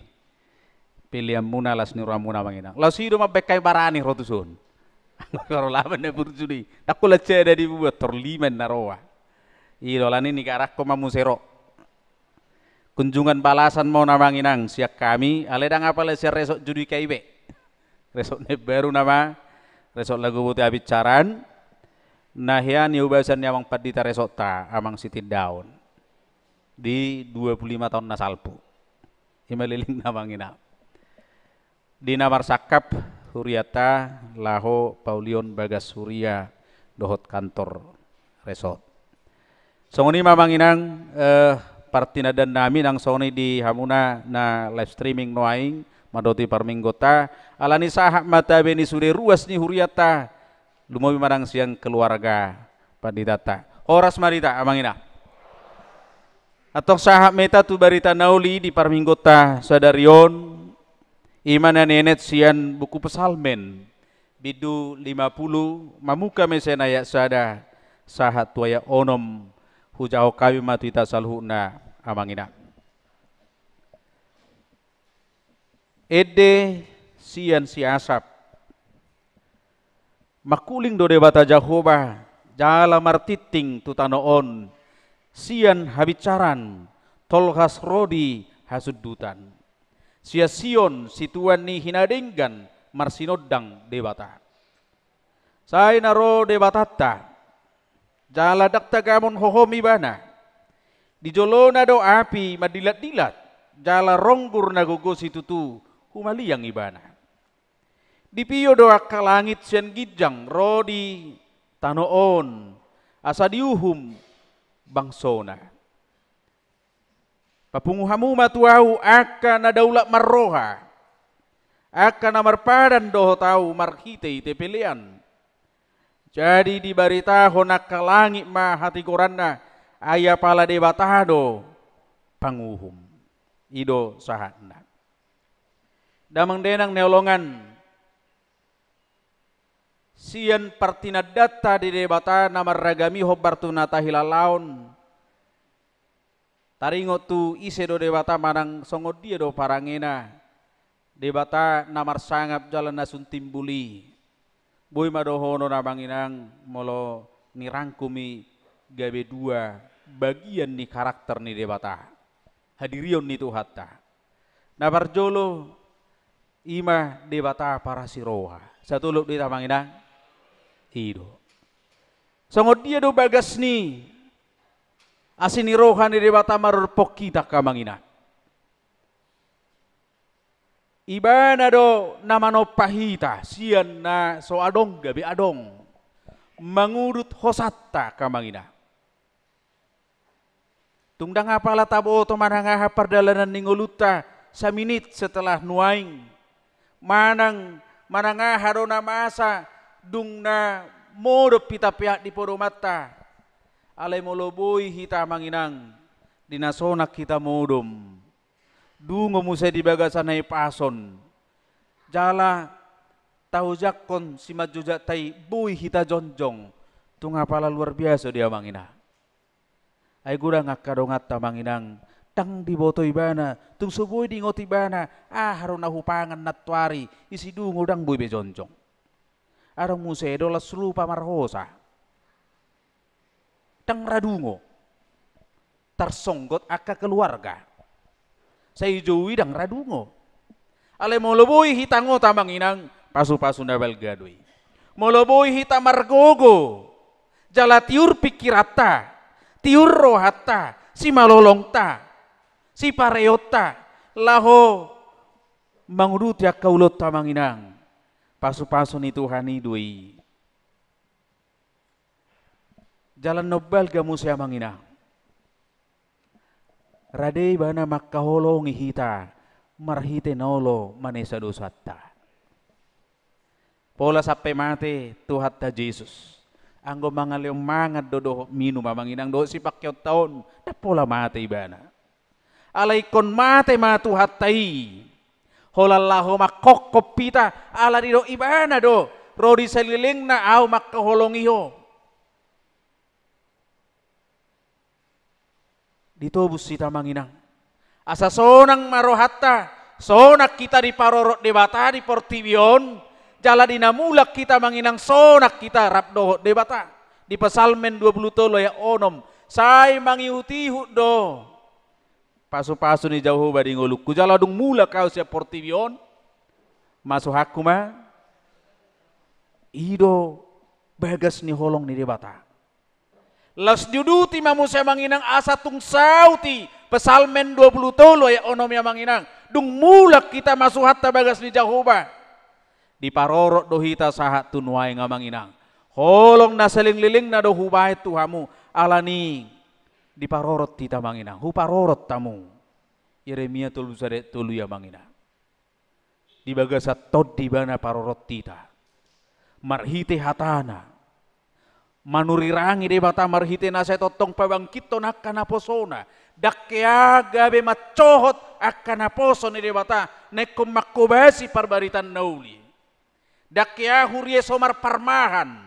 peleanmuna, las ni rohamuna, amang inang. Laos i do mambahen hami barani ro tuson. Anggo ro laman na burju do i. Ndang holan sada dibuat, tor lima na roa. I do, alani i nigarangkon ma muse ro. Kunjungan balasan ma on, amang inang, sian hami, alai ndang apala sian Resort Judika i be. Resort na imbaru nama, Resort Laguboti Habincaran, na hea niobasan ni amang pandita resortta, amang Sitindaon, di dua puluh lima taon na salpu. I ma lelengna, amang inang. Di na marsangkap hurianta laho paulihon bagas huria dohot kantor resort. Songon i ma, amang inang, eh, partinandannami nang songon i di hamuna na live streaming nuaeng mandok parmingguonta, alani sahat ma tabe ni sude ruas ni hurianta, lumobi ma nang sian keluarga panditanta. Horas ma di hita, amang inang. Antong sahat ma hita tu barita na uli di parmingguonta sadari on, i ma na nienet sian buku Psalmen, bindu lima pulu, mamungka ma sian ayat sada sahat tu ayat onom. Hujahahon hami ma tu hita saluhutna, amang inang. Ende sian si Asap. Mangkuling do Debata Jahowa, jala martingting tu tano on, sian habinsaran, tolhas ro di hasundutan. Sian Sion, situan ni hinadenggan, marsinondang Debata. Sai na ro Debatanta, jala ndang tagamon hohom ibana. Di jolona do api mandilatdilat, jala ronggur na gogo situtu humaliang ibana. Dipio do angka langit sian ginjang ro di tano on, asa diuhum bangsona. Papungu hamu ma tu ahu angka na daulat marroha, angka na marpadan dohot ahu marhitehite pelean. Jadi dibaritahon angka langit ma hatigoranna, ai apala Debata do panguhum. I do sahatna. Damang dainang na hinaholongan, sian partinandanta di Debata na marragam i hombar tu na tahilalaon. Taringot tu ise do Debata manang songon dia do parangena, Debata na marsangap jala na sun timbul i. Boi ma dohonon, amang inang, molo nirangkum i gabe dua bagian ni karakter ni Debata. Hadirion ni Tuhanta. Na parjolo, i ma Debata parasi roha. Satolop do i, amang inang? I do. Songon dia do bagas ni asi ni roha ni Debata marorpok hita, amang inang? Ibana do na manompa hita sian na so adong gabe adong, mangudut hosanta, amang inang. Tung ndang apala taboto manang aha pardalanan ni ngolunta saminit setelah nuaeng. Manang, manang aha do na masa dung na modom hita peak di podomanta. Alai molo boi hita, amang inang, di na sonang hita modom, dungo muse di bagasan hahipason, jala taojakhon simanjujak ta i, boi hita jongjong, tung apala luar biasa do i, amang inang. Ai godang angka donganta, amang inang, ndang diboto ibana, tung so boi diingot ibana, aha do na hupangan nantoari, i sidungo ndang boi be jongjong. Adong muse do las lupa marhosa. Ndang ra dungo. Tarsonggot angka keluarga. Sai jou i ndang ra dungo. Alai molo boi hita ngot, amang inang, pasupasu na balga do i. Molo boi hita margogo, jala tiur pingkiranta, tiur rohanta, simalolongta, sipareonta, laho manguduti angka ulaonta, amang inang, pasupasu ni Tuhan i do i. Jala na umbalga muse, amang inang, rade ibana mangkaholongi hita marhite na olo manesa dosanta. Pola sampe mate Tuhanta Jesus, anggo mangalehon mangan do dohot minum, amang inang, dohot sipangkeonta on, ndang pola mate ibana. Alai ingkon mate ma Tuhanta i, holan laho mangkophop hita, ala didok ibana do, ro di salelengna ahu mangkaholongi ho. Ditobus hita, amang inang, asa sonang ma rohanta, sonang hita diparorot Debata di portibi on, jala di na mulak hita, amang inang, sonang hita rap dohot Debata. Di Psalmen dua pulu tolu ayat onom, sai mangihutihut do pasupasu ni Jahowa di ngolungku, jala dung mulak ahu sian portibi on, masuhakku ma. I do bagas ni holong ni Debata. Laos diuduti ma muse, amang inang, asa tung saut i, Psalmen dua pulu tolu ayat onom i, amang inang, dung mulak hita masuhanta bagas ni Jahowa, diparorot do hita sahat tu nuaeng, amang inang. Holong na salelenglelengna do hubahen tu hamu, alani diparorot hita, amang inang, huparorot hamu. Yeremia tolu sada ayat tolu i, amang inang. Di bagasan tondi ibana parorot hita marhite hatana. Manurirangi Debata marhite na sai tongtong pabangkithon angka naposona. Ndang hea gabe mansohot angka naposo ni Debata na ingkon manghobasi parbaritaan na uli. Ndang hea huria so marparmahan,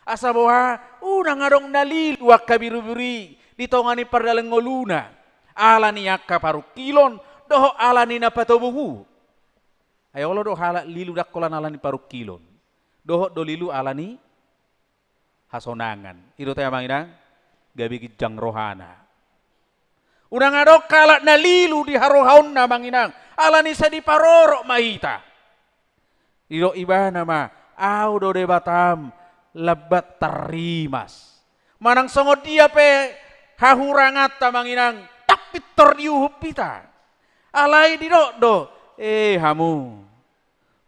asa boha unang adong na lilu angka birubiru i, di tonga ni pardalan ngoluna, ala ni angka parungkilon, dohot ala ni na patobu. Ai olo do halak lilu ndang holan ala ni parungkilon, dohot do lilu ala ni hasonangan. I do tahe amang inang, gabe ginjang rohana. Unang adong halak na lilu di harohaonna amang inang, ala ni sai diparorot ma hita. Didok ibana ma, au do Debatam lambat tarrimas. Manang songon dia pe hahuranganta amang inang, ndang pintor diuhum hita. Alai didok do, eh hamu,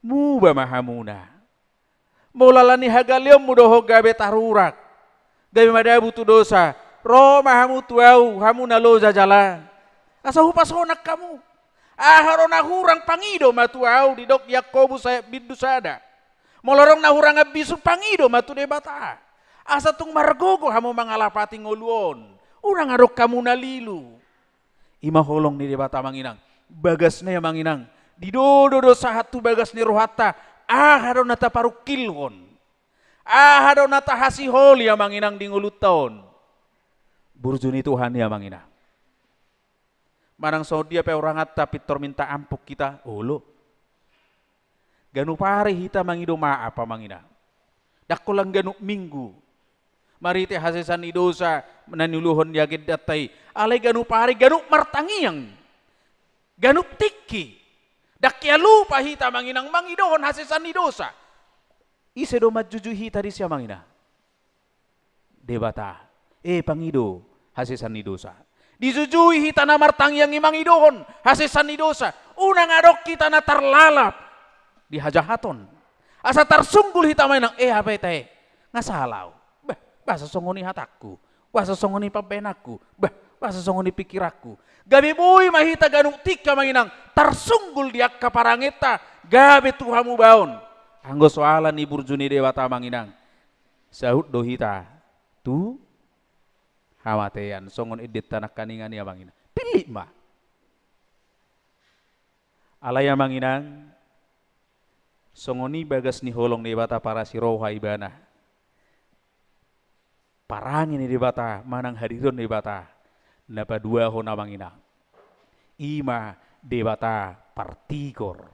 muba ma hamuna. Molo ala ni hagaleonmu do ho gabe tarurak, gabe madabu tu dosa, ro ma hamu tu au, hamu na loja jala, asa hupasonang hamu. Aha do na hurang, pangido ma tu au, didok di Jakobus ayat bindu sada. Molo adong na hurang ambisu, pangido ma tu Debata, asa tung margogo hamu mangalapati ngolu on. Unang adong hamu na lilu. I ma holong ni Debata amang inang. Bagasna i amang inang, didodo do sahat tu bagas ni rohanta, aha do na taparungkilhon, aha do na tahasiholi amang inang di ngolunta on. Burju ni Tuhan i amang inang. Manang songon dia pe hahuranganta pintor minta ampun hita, olo. Ganup ari hita mangido maaf amang inang. Ndang holan ganup minggu marhite hasesaan ni dosa na niuluhon di agendanta i. Alai ganup ari, ganup martangiang, ganup tingki, ndang hea lupa hita amang inang mangidohon hasesaan ni dosa. Ise do manjujui hita disi amang inang? Debata. Eh, pangido hasesaan ni dosa. Dijujui hita na martangiang i mangidohon hasesaan ni dosa. Unang adong hita na tarlalap di hajahaton, asa tarsunggul hita amang inang, eh, hape tahe, nga sala au. Bah, boasa songon i hatangku? Boasa songon i pambahenanku? Bah, boasa songon i pikiranku? Gabe boi ma hita ganup tingki amang inang tarsunggul di angka parangenta, gabe tu hamubaon. Anggo so ala ni burju ni Debata amang inang, saut do hita tu hamatean, songon endenta nangkaningan i amang inang. Pillit ma. Alai amang inang, songon i bagas ni holong ni Debata, parasi roha ibana. Parange ni Debata manang hadirion ni Debata na paduahon amang inang, i ma Debata partigor,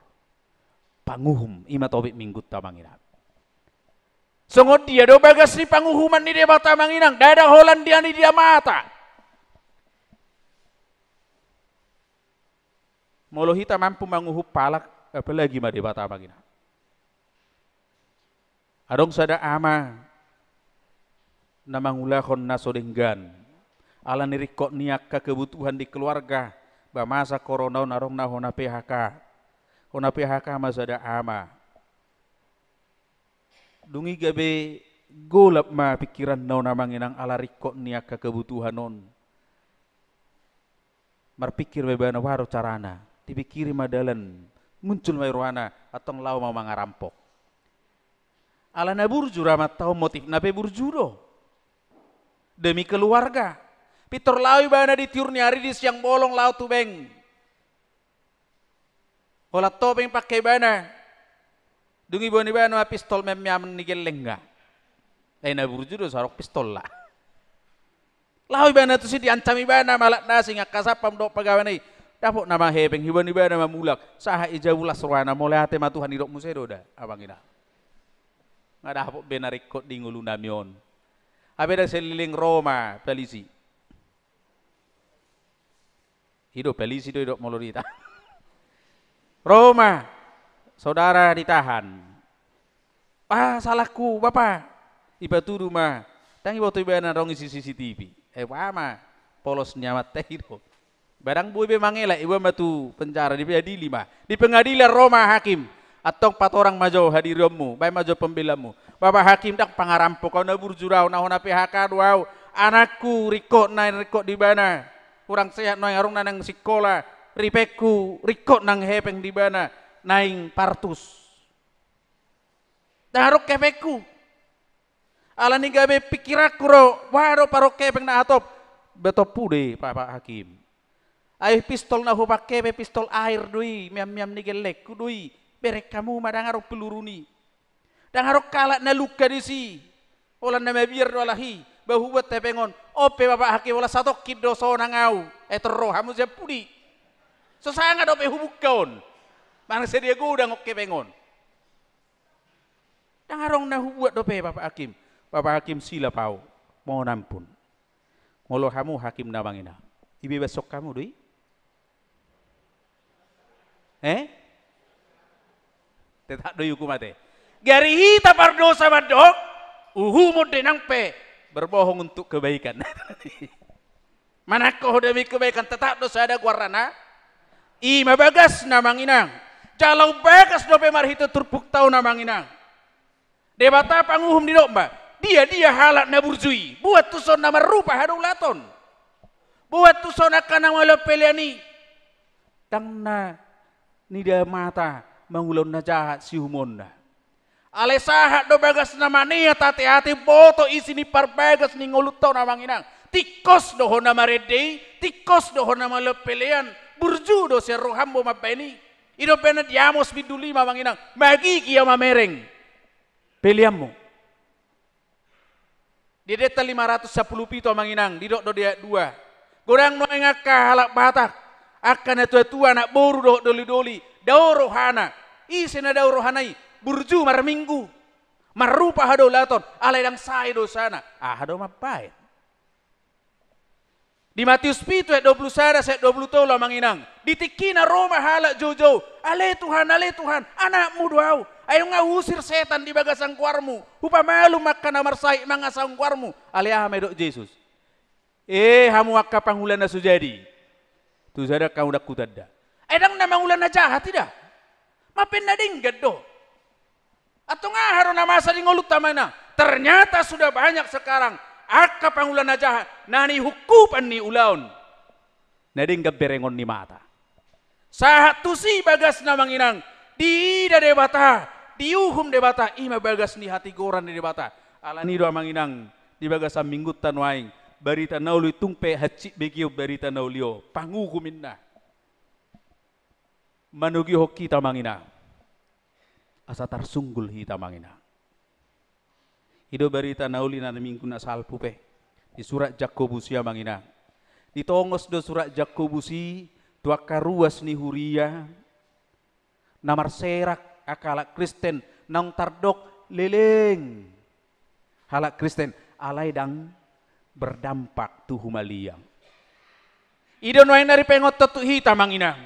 panguhum, i ma topik minggunta amang inang. Songon dia do bagas ni panguhuman ni Debata amang inang? Ndada holan dia ni dia mata. Molo hita mampu manguhum halak, apalagi ma Debata amang inang. Adong sada ama na mangulahon na so denggan, ala ni ringkot ni angka kebutuhan di keluarga, ba masa korona on adong na hona P H K. Hona P H K ma sada ama. Dung i gabe golap ma pikiranna on amang inang ala ringkot ni angka kebutuhan on. Marpikir ma ibana, boha do carana? Dipikiri ma dalan, muncul ma i rohana, antong laho ma mangarampok. Ala na burju do amanta on, motifna pe burju do. Demi keluarga. Pintor laho ibana di tiur ni ari, di siang bolong laho tu bank. Holan topeng pangke ibana. Dung i diboan ibana ma pistol miam-miaman ni gellengna. Ai na burju do so adong pistolna. Laho ibana tusi, diancam ibana ma halak na asing, angka satpam dohot pegawai na i. Dapot nama hepeng, diboan ibana ma mulak. Sahat i, jauh las rohana, mauliate ma Tuhan, didok muse do da amang inang. Nga dapot be na ringkot di ngolunami on. Hape ndang saleleng, ro ma polisi. I do polisi do didok molo di hita. Ro ma saudara ditahan. Ah, salahku, Bapak. Ipatudu ma. Ndang diboto ibana adong isi C C T V. Eh, boha ma polos ni amanta i do. Ba ndang boi be mangelek, diboan ma tu penjara, diadili ma. Di pengadilan ro ma hakim. Antong patorang ma jo hadirionmu, baen ma jo pembelaanmu. Bapak Hakim, ndang pangarampok au, na burju do au, na hona P H K do au. Anakku ringkot, naeng ringkot di ibana. Kurang sehat nuaeng, adong na naeng sikola. Ripengku ringkot nang hepeng di ibana, naeng partus. Ndang adong hepengku. Ala ni gabe pikiranku do, boha do parhon hepeng na hatop. Ba tompu do i, Bapak Hakim. Ai pistol na hupangke pe pistol air do i, miam-miam ni gellengku do i. Bereng hamu ma, ndang adong peluru ni. Ndang adong halak na luka disi. Holan na mabiar do halak i. Ba hubuat hepeng on, on pe Bapak Hakim, holan satongkin do sonang au. Eh, torro hamu sian pudi. So sanga dope hubungka on. Manang sadia godang on hepeng on. Ndang adong na hubuat dope Bapak Hakim. Bapak Hakim, silap au. Mohon ampun. Molo hamu hakim na manginang, ibebashon hamu do i? Eh? Tetap do iukum ate. Gari hita pardosa mandok, uhumon do i nang pe berbohong untuk kebaikan. Manangko ho demi kebaikan, tetap do sada goarna. I ma bagasna manginang. Jala umbagas dope marhite turpukta on na manginang. Debata panguhum, didok ma, dia-dia halak na burju i, boan tuson na marrupa hadoulaton. Boan tuson angka na mauliate pelean i. Ndang na nida mata mangulahon na jahat siuhumonna. Alai sahat do bagasna maneat ate-ate, boto isi ni parbagas ni ngolunta on na manginang. Tingkos do ho na marende i, tingkos do ho na mauliate pelean, burju do sian roham ho mambahen i. I do umbahen na di Amos bindu lima manginang, magigi ia mamereng peleanmu. Di ayat lima ratus sampulu pitu manginang, didok do di ayat dua. Godang nuaeng angka halak Batak, angka na tua-tua, anak boru dohot doli-doli, dao rohana. Ise na dao rohana i? Burju marminggu, marrupa hadoulaton, alai ndang sae dosana. Aha do mambahen? Di Matius pitu ayat dua pulu sada sahat dua pulu tolu manginang. Di tingkina ro ma halak jou-jou. Ale Tuhan, ale Tuhan, anakmu do au. Ai dung au huusir setan di bagasan goarmu. Hupamalum angka na marsahit mangasahon goarmu. Alai aha ma didok Jesus? Eh, hamu angka pangula na so jadi. Tu sada hamu ndang hutanda. Ai ndang na mangula na jahat i da. Mambahen na denggan do. Antong aha do na masa di ngolunta manginang? Ternyata sudah banyak sekarang angka pangula na jahat na nihungkupan ni ulaon. Na denggan berengon ni mata. Sahat tusi bagasna manginang, diida Debata, diuhum Debata, i ma bagas ni hatigoran ni Debata. Alani do manginang, di bagasan minggunta nuaeng, barita na uli, tung pe hansit begeon barita na uli on, panguhum inna. Manogihon hita manginang. Asa tarsunggul hita manginang. I do barita na uli na minggu na salpu pe. Di surat Jakobus i manginang. Ditongos do surat Jakobus i tu angka ruas ni huria na marserak angka halak Kristen naung tardok leleng. Halak Kristen, alai ndang berdampak tu humaliang. I do nuaeng na dipaingothon tu hita manginang.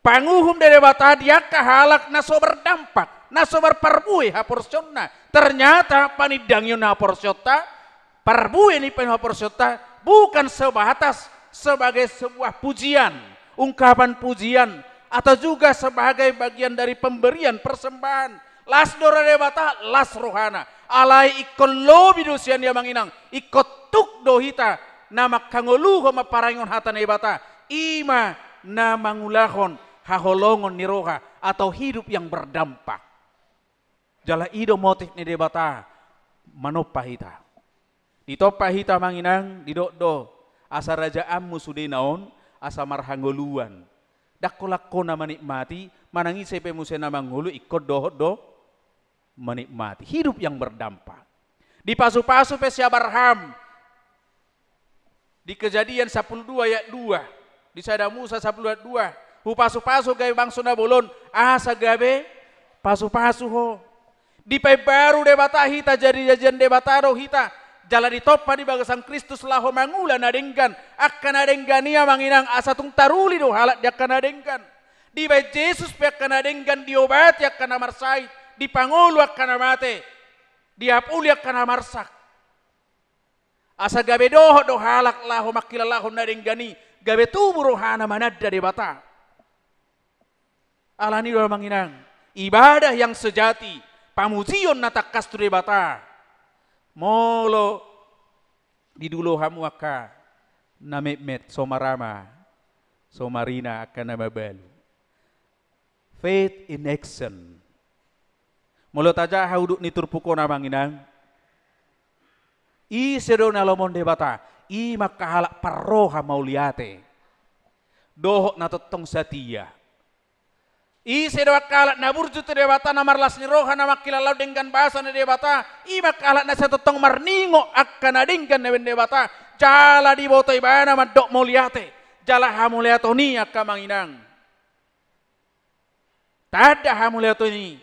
Panguhum do Debata di angka halak na so berdampak, na so marparbue haporseaonna. Ternyata panindangion haporseaonta, parbue ni panindangion haporseaonta bukan sebatas sebagai sebuah pujian, ungkapan pujian, atau juga sebagai bagian dari pemberian persembahan. Las do roha Debata, las rohana. Alai ingkon lobi do sian i manginang, ingkon tuk do hita na manghangoluhon, mamparangeon hata ni Debata. I ma na mangulahon haholongon ni roha atau hidup yang berdampak. Jala i do motif ni Debata manompa hita. Ditompa hita manginang, didok do, asa rajaanmu sudena on, asa marhangoluan. Ndang holan ho na menikmati, manang ise pe muse na mangolu, ingkon dohot do menikmati. Hidup yang berdampak. Dipasu-pasu pe si Abraham. Di Kejadian sampulu dua ayat dua. Di Sada Musa sampulu dua ayat dua. Hupasu-pasu gabe bangso na bolon, asa gabe pasu-pasu ho. Dipaimbaru Debata hita, jadi jajian Debata do hita. Jala ditompa di bagasan Kristus laho mangula na denggan. Angka na denggan i manginang asa tung taruli do halak di angka na denggan. Dibaen Jesus pe angka na denggan, diobati angka na marsahit, dipangolu angka na mate, diapuli angka na marsak. Asa gabe dohot do halak laho mangkilalahon na denggan i, gabe tubu rohana mananda Debata. Alani do manginang, ibadah yang sejati, pamujion na tangkas tu Debata. Molo didulo hamu angka na metmet, so marama, so marina angka na mabalu. Faith in action. Molo tajaha udut ni turpuk on manginang, ise do na lomohon Debata? I ma angka halak parroha mauliate dohot na tongtong satia. Ise do angka halak na burju tu Debata, na marlas ni roha, na mangkilala denggan basa ni Debata? I ma angka halak na sai tongtong marningot angka na denggan na baen Debata, jala diboto ibana mandok mauliate, jala hamauliateon i angka amang inang. Tanda hamauliateon i,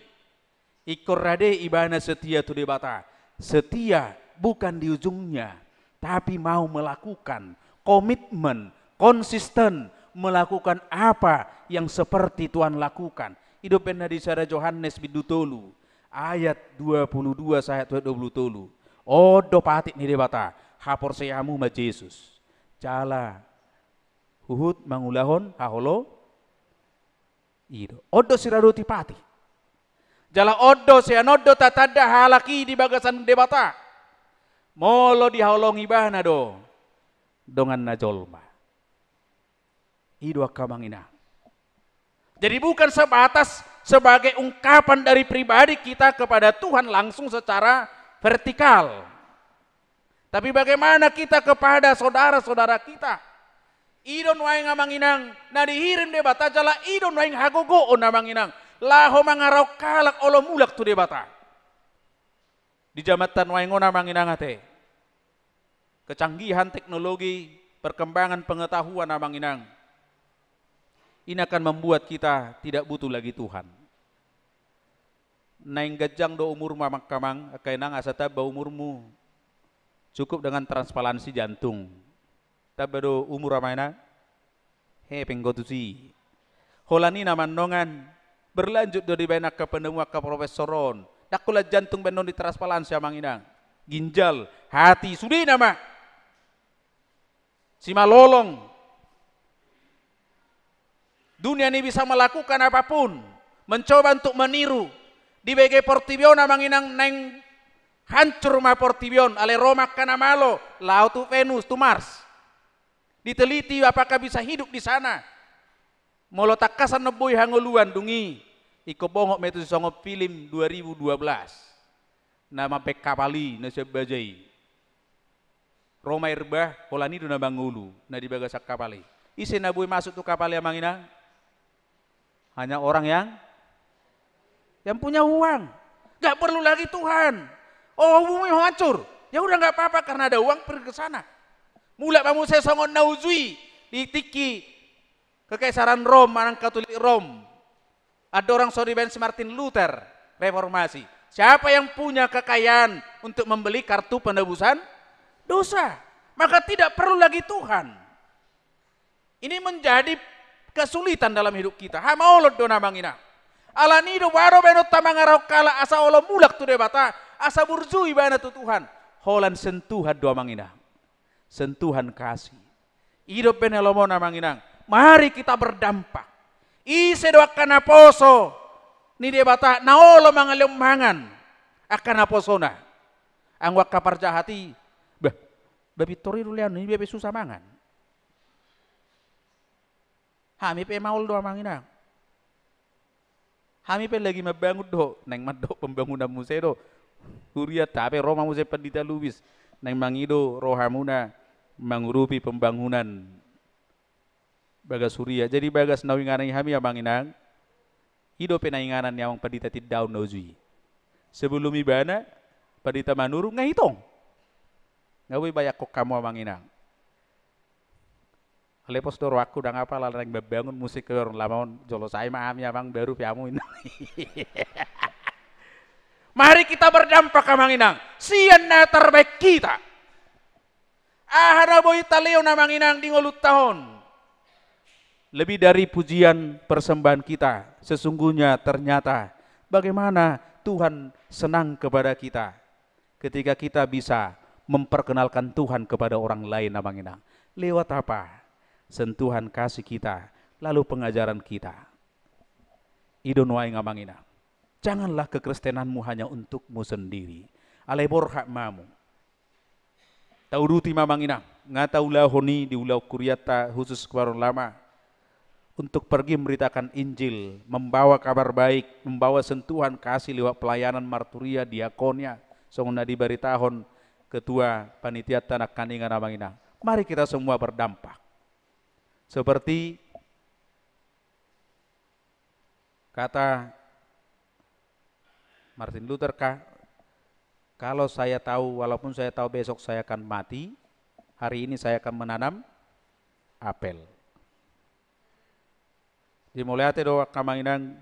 ingkon rade ibana setia tu Debata. Setia bukan di ujungnya, tapi mau melakukan, komitmen, konsisten melakukan apa yang seperti Tuhan lakukan. I do baen na disada Johannes bindu tolu ayat dua puluh dua sahat tu ayat dua puluh tolu. On do patik ni Debata, haporseaonmu ma Jesus. Jala huhut mangulahon haholom. I do. On do siradoti patik. Jala on do, sian on do tatanda halak i di bagasan Debata. Molo dihaholongi ibana do donganna jolma. I do angka amang inang. Jadi bukan sebatas sebagai ungkapan dari pribadi kita kepada Tuhan langsung secara vertikal. Tapi bagaimana kita kepada saudara-saudara kita? I do nuaeng amang inang na dihirim Debata, jala i do nuaeng hagogoon amang inang laho mangarahon halak olo mulak tu Debata. Di jamanta nuaeng on amang inang ate, kecanggihan teknologi, perkembangan pengetahuan amang inang, ini akan membuat kita tidak butuh lagi Tuhan. Naeng ganjang do umurmu amang, amang, angka inang, asa tamba umurmu, cukup dengan transplantasi jantung. Tamba do umur amang inang? Hepeng do tusi. Holan i nama annon, berlanjut do dibaen angka panemu angka profesor on. Ndang holan jantung baenon ditransplantasi amang inang. Ginjal, hati, sude nama. Simalolong. Dunia ini bisa melakukan apapun, mencoba untuk meniru. Dibege portibi on amang inang, naeng hancur ma portibi on, alai ro ma angka na malo, laho tu Venus, tu Mars. Diteliti apakah bisa hidup di sana. Molo tangkas annon boi hangoluan, dung i ingkon bongot ma i tu sisongon film dua ribu dua belas. Na mambaen kapal i, na sian baja i. Ro ma air bah, holan i do na mangolu na di bagasan kapal i. Ise na boi masuk tu kapal i amang inang? Hanya orang yang, yang punya uang. Nggak perlu lagi Tuhan. Oh, bumi hancur. Ya udah, nggak apa-apa, karena ada uang, pergi ke sana. Mulak ma muse songon na uju i di tingki Kekaisaran Rom manang Katolik Rom. Andorang so dibaen si Martin Luther reformasi. Siapa yang punya kekayaan untuk membeli kartu penebusan dosa, maka tidak perlu lagi Tuhan. Ini menjadi kesulitan dalam hidup kita. Hamaolon do na amang inang. Alani i do baru baenonta mangarahon halak asa olo mulak tu Debata, asa burju ibana tu Tuhan. Holan sentuhan do amang inang. Sentuhan kasih. I do baen na lomo na amang inang. Mari kita berdampak. Ise do angka naposo ni Debata na olo mangalehon mangan angka naposona? Anggo angka parjahat i, bah, bah pintor i do lean, i be susah mangan. Hami pe maol do amang inang. Hami pe lagi mambangun do, naeng mandok pembangunan muse do. Huria, tapi ro ma muse pandita Lubis. Naeng mangido rohamuna mangurupi pembangunan bagas huria. Jadi bagas na huinganan i hami amang inang, i dope na inganan ni amang pandita Tindaon na uju i. Sebelum ibana, pandita Manurung nga itong. Nga boi bayangkon hamu amang inang. Alai pos do rohangku, ndang apa, ala naeng mambangun muse Kebayoran Lama on, jolo sae ma hami amang, baru pe hamu inang. Mari kita berdampak amang inang, sian na tarbaen hita. Aha na boi talehon amang inang di ngolunta on? Lebih dari pujian persembahan kita, sesungguhnya ternyata bagaimana Tuhan senang kepada kita. Ketika kita bisa memperkenalkan Tuhan kepada orang lain, amang inang. Lewat apa? Sentuhan kasih kita, lalu pengajaran kita. I do nuaeng amang inang. Janganlah kekristenanmu hanya untukmu sendiri. Alai borhat ma hamu. Tauduti ma amang inang. Nga taulahon i di ulaon hurianta khusus Kebayoran Lama. Untuk pergi memberitakan Injil, membawa kabar baik, membawa sentuhan kasih lewat pelayanan marturia, diakonia, songon na dibaritahon ketua panitianta nangkaningan amang inang. Mari kita semua berdampak. Seperti Kata Martin Luther ka, kalau saya tahu, walaupun saya tahu besok saya akan mati, hari ini saya akan menanam apel. Jadi mauliate do angka amang inang,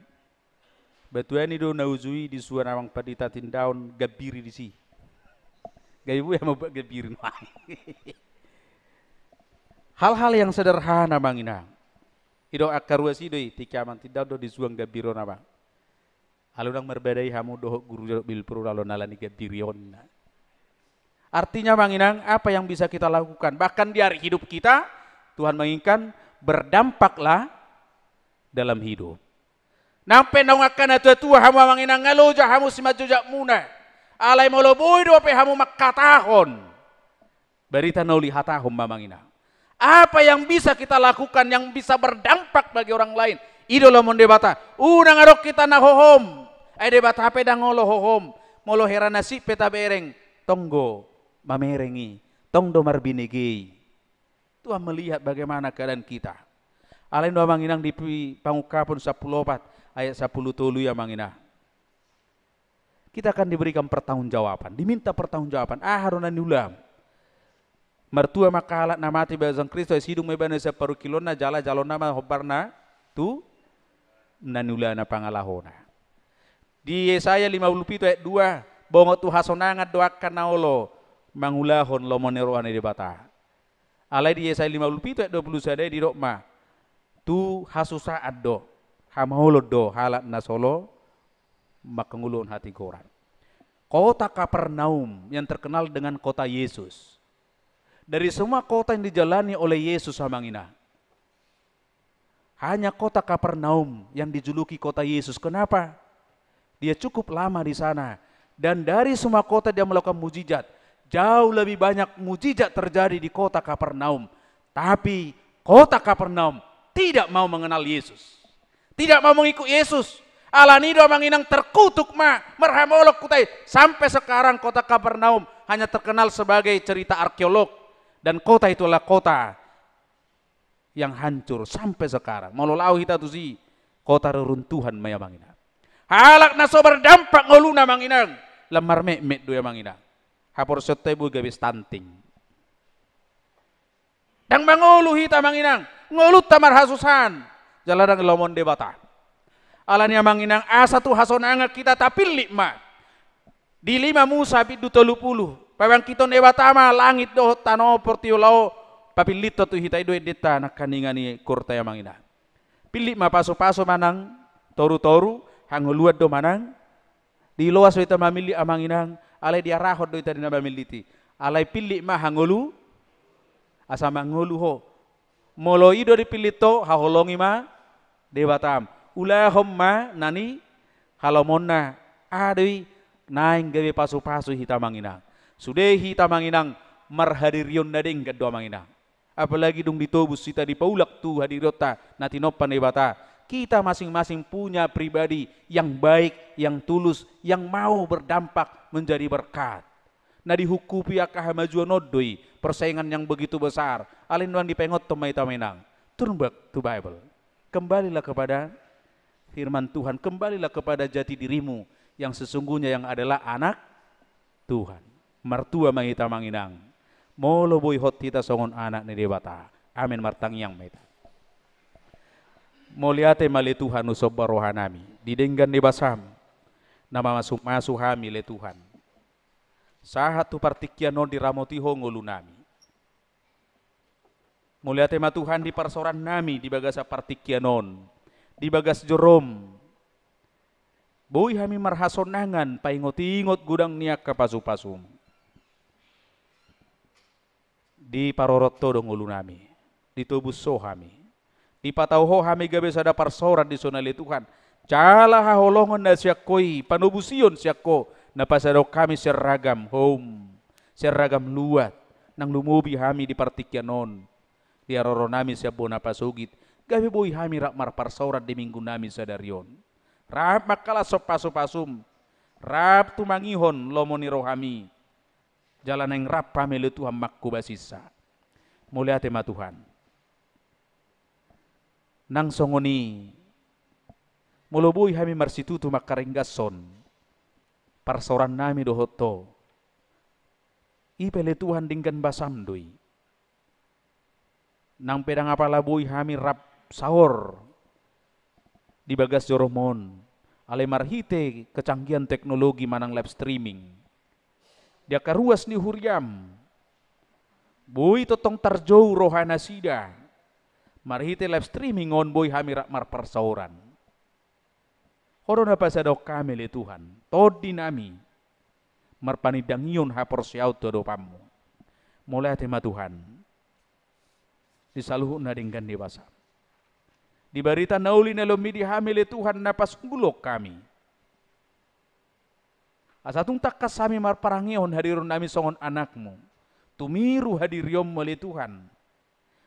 batuan i do na uju i disuan amang pandita tindaon gambiri disi. Gabe boi amang buat gambiri nuaeng. Hal-hal yang sederhana amang inang. I do angka ruas i do i, tingki amang tindaon do disuan gambiri on amang. Alu nang marbadai hamu dohot guru jadok bilpur ulaon ala ni gambirionna. Artinya amang inang, apa yang bisa kita lakukan bahkan di hari hidup kita, Tuhan menginginkan berdampaklah dalam hidup. Nang pe naung angka na tua-tua hamu amang inang, nga loja hamu simanjojak muna. Alai molo boi dope hamu mangkatahon barita na uli, hatahon ma amang inang. Apa yang bisa kita lakukan yang bisa berdampak bagi orang lain? I do lomo ni Debata. Unang adong hita na hohom. Ai Debata pe ndang olo hohom. Molo hera na sip pe tabereng, tong do mamereng i, tong do marbinege i. Tuhan melihat bagaimana keadaan kita. Alai do amang inang di pi-, Pangungkapon sampulu opat ayat sampulu tolu i amang inang. Kita akan diberikan pertanggungjawaban, diminta pertanggungjawaban. Aha do na niulam? Martua ma angka halak na mate di bagasan Kristus, sidung ma ibana sian parungkilonna, jala jalonna ma hombarna tu na niulana pangalahona. Di Yesaya lima pulu pitu ayat dua, bongot tu hasonangan do angka na olo mangulahon lomo ni roha ni Debata. Alai di Yesaya lima pulu pitu ayat dua pulu sada i didok ma, tu hasusaan do, hamaolon do halak na so olo mangkangoluhon hatigoran. Kota Kapernaum yang terkenal dengan kota Yesus. Dari semua kota yang dijalani oleh Yesus amang inang, hanya kota Kapernaum yang dijuluki kota Yesus. Kenapa? Dia cukup lama di sana. Dan dari semua kota dia melakukan mujizat. Jauh lebih banyak mujizat terjadi di kota Kapernaum. Tapi kota Kapernaum tidak mau mengenal Yesus. Tidak mau mengikut Yesus. Alani do amang inang terkutuk ma, marhamolon huta i. Sampai sekarang kota Kapernaum hanya terkenal sebagai cerita arkeolog. Dan kota itu adalah kota yang hancur sampai sekarang. Molo laho hita tusi, kota reruntuhan ma i amang inang. Halak na so berdampak ngoluna amang inang, lam marmetmet do i amang inang. Haporseaonta i boi gabe stunting. Ndang mangolu hita amang inang, ngolunta marhasusaan. Jala ndang lomo ni Debata. Alani amang inang, asa tu hasonangan hita tapillit ma. Di lima Musa bindu tolu pulu. Pabangkithon Debata ma langit dohot tano portibi on laho papillithon tu hita i do endenta nangkaningan i, hurta i amang inang. Pillit ma pasupasu manang torutoru, hangoluan do manang, diloas do hita mamillit amang inang, alai diarahon do hita di na mamillit i. Alai pillit ma hangolu, asa mangolu ho. Molo i do dipillit ho, haholongi ma Debatam. Ulahon ma na nihalomoonna. Aha do i? Naeng gabe pasupasu hita amang inang. Sude hita amang inang marhadirion na denggan do amang inang. Apalagi dung ditobus hita, dipaulak tu hadirionta na tinompa ni Debata. Kita masing-masing punya pribadi yang baik, yang tulus, yang mau berdampak, menjadi berkat. Na dihungkupi angka hamajuon on do i, persaingan yang begitu besar. Alai nuaeng dipaingothon ma hita amang inang. Turn back to Bible. Kembalilah kepada firman Tuhan, kembalilah kepada jati dirimu yang sesungguhnya yang adalah anak Tuhan. Martua ma hita amang inang. Molo boi hot hita songon anak ni Debata. Amen, martangiang ma hita. Mauliate ma ale Tuhan, husomba rohanami di denggan ni basam na mamasumasu hami ale Tuhan. Sahat tu partingkian on diramoti Ho ngolunami. Mauliate ma Tuhan di parsaorannami di bagasan partingkian on, di bagas jorom. Boi hami marhasonangan paingotingot godang ni angka pasupasum. Diparorot Ho do ngolunami, ditobus Ho hami. Dipatau Ho hami gabe sada parsaoran dison ale Tuhan. Jala haholongon na sian Ho i, panobusion sian Ho, na pasadahon hami sian ragam houm, sian ragam luat, nang lumobi hami di partingkian on. Di haroronami sian bona pasogit, gabe boi hami rap marparsaoran di minggunami sadari on. Rap mangkalashon pasupasum, rap tumangihon lomo ni rohami. Jala naeng rap hami ale Tuhan mangkobasinsa. Mauliate ma Tuhan. Nang songon i Molo boi hami marsitutu mangkaringgashon parsaorannami dohot Ho, i pe ale Tuhan denggan basam do i. Nang pe ndang apala boi hami rap saor di bagas joroM on, alai marhite kecanggihan teknologi manang live streaming, di angka ruas ni huriaM, boi tongtong tarjou rohanasida. Marhite live streaming on boi hami rap marparsaoran. Ho do na pasadahon hami ale Tuhan tondinami, marpanindangion haporseaon tu adopanMu. Mauliate ma Tuhan di saluhut na denggan ni basaM. Di barita na uli na lomidi hami ale Tuhan na pasunggulhon hami, asa tung tangkas hami marparangehon hadirionnami songon anakMu, tumiru hadirionMu ale Tuhan.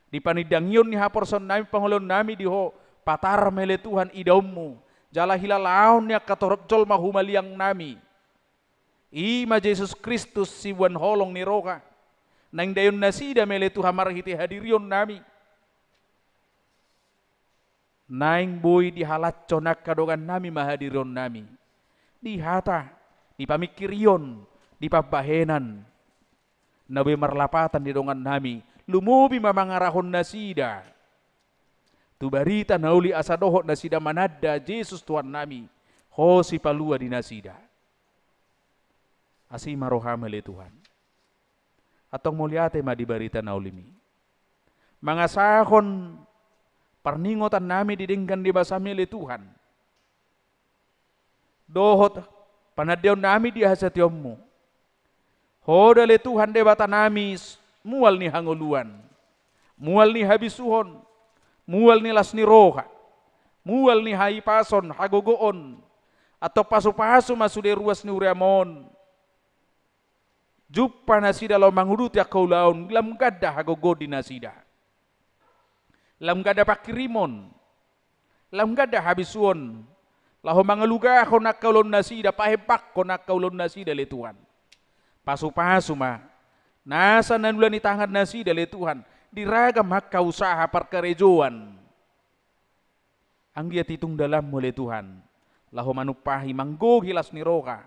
Di panindangion ni haporseaonnami, pangoloonnami di Ho, patar ma ale Tuhan idaonMu, jala hilalaon ni angka torop jolma humaliangnami, i ma Jesus Kristus siboan holong ni roha, naeng daeon nasida ma ale Tuhan marhite hadirionnami. Naeng boi dihalashon angka dongannami ma hadirionnami, di hata, di pamingkirion, di pambahenan, na boi marlapatan di dongannami, lumobi ma mangarahon nasida tu barita na uli asa dohot nasida mananda Jesus Tuhannami, Ho sipalua di nasida. Asi ma rohaM ale Tuhan. Antong mauliate ma di barita na ulimi, mangasahon parningotannami di denggan ni basaMi ale Tuhan, dohot panandaonnami di hasationMu. Ho do ale Tuhan Debatanami, s-, mual ni hangoluan, mual ni habisuhon, mual ni las ni roha, mual ni hahipason, hagogoon. Antong pasupasu ma sude ruas ni huriaM on, jumpa nasida laho manguduti angka ulaon, lam ganda hagogoon di nasida, lam ganda pangkirimon, lam ganda habisuhon, laho mangalugahon angka ulaonnasida, pahembangkon angka ulaonnasida ale Tuhan. Pasupasu ma nasa na niula ni tangannasida ale Tuhan, di ragam angka usaha parkarejoan. Anggiat itung dalanMu ale Tuhan, laho manumpahi, manggohi las ni roha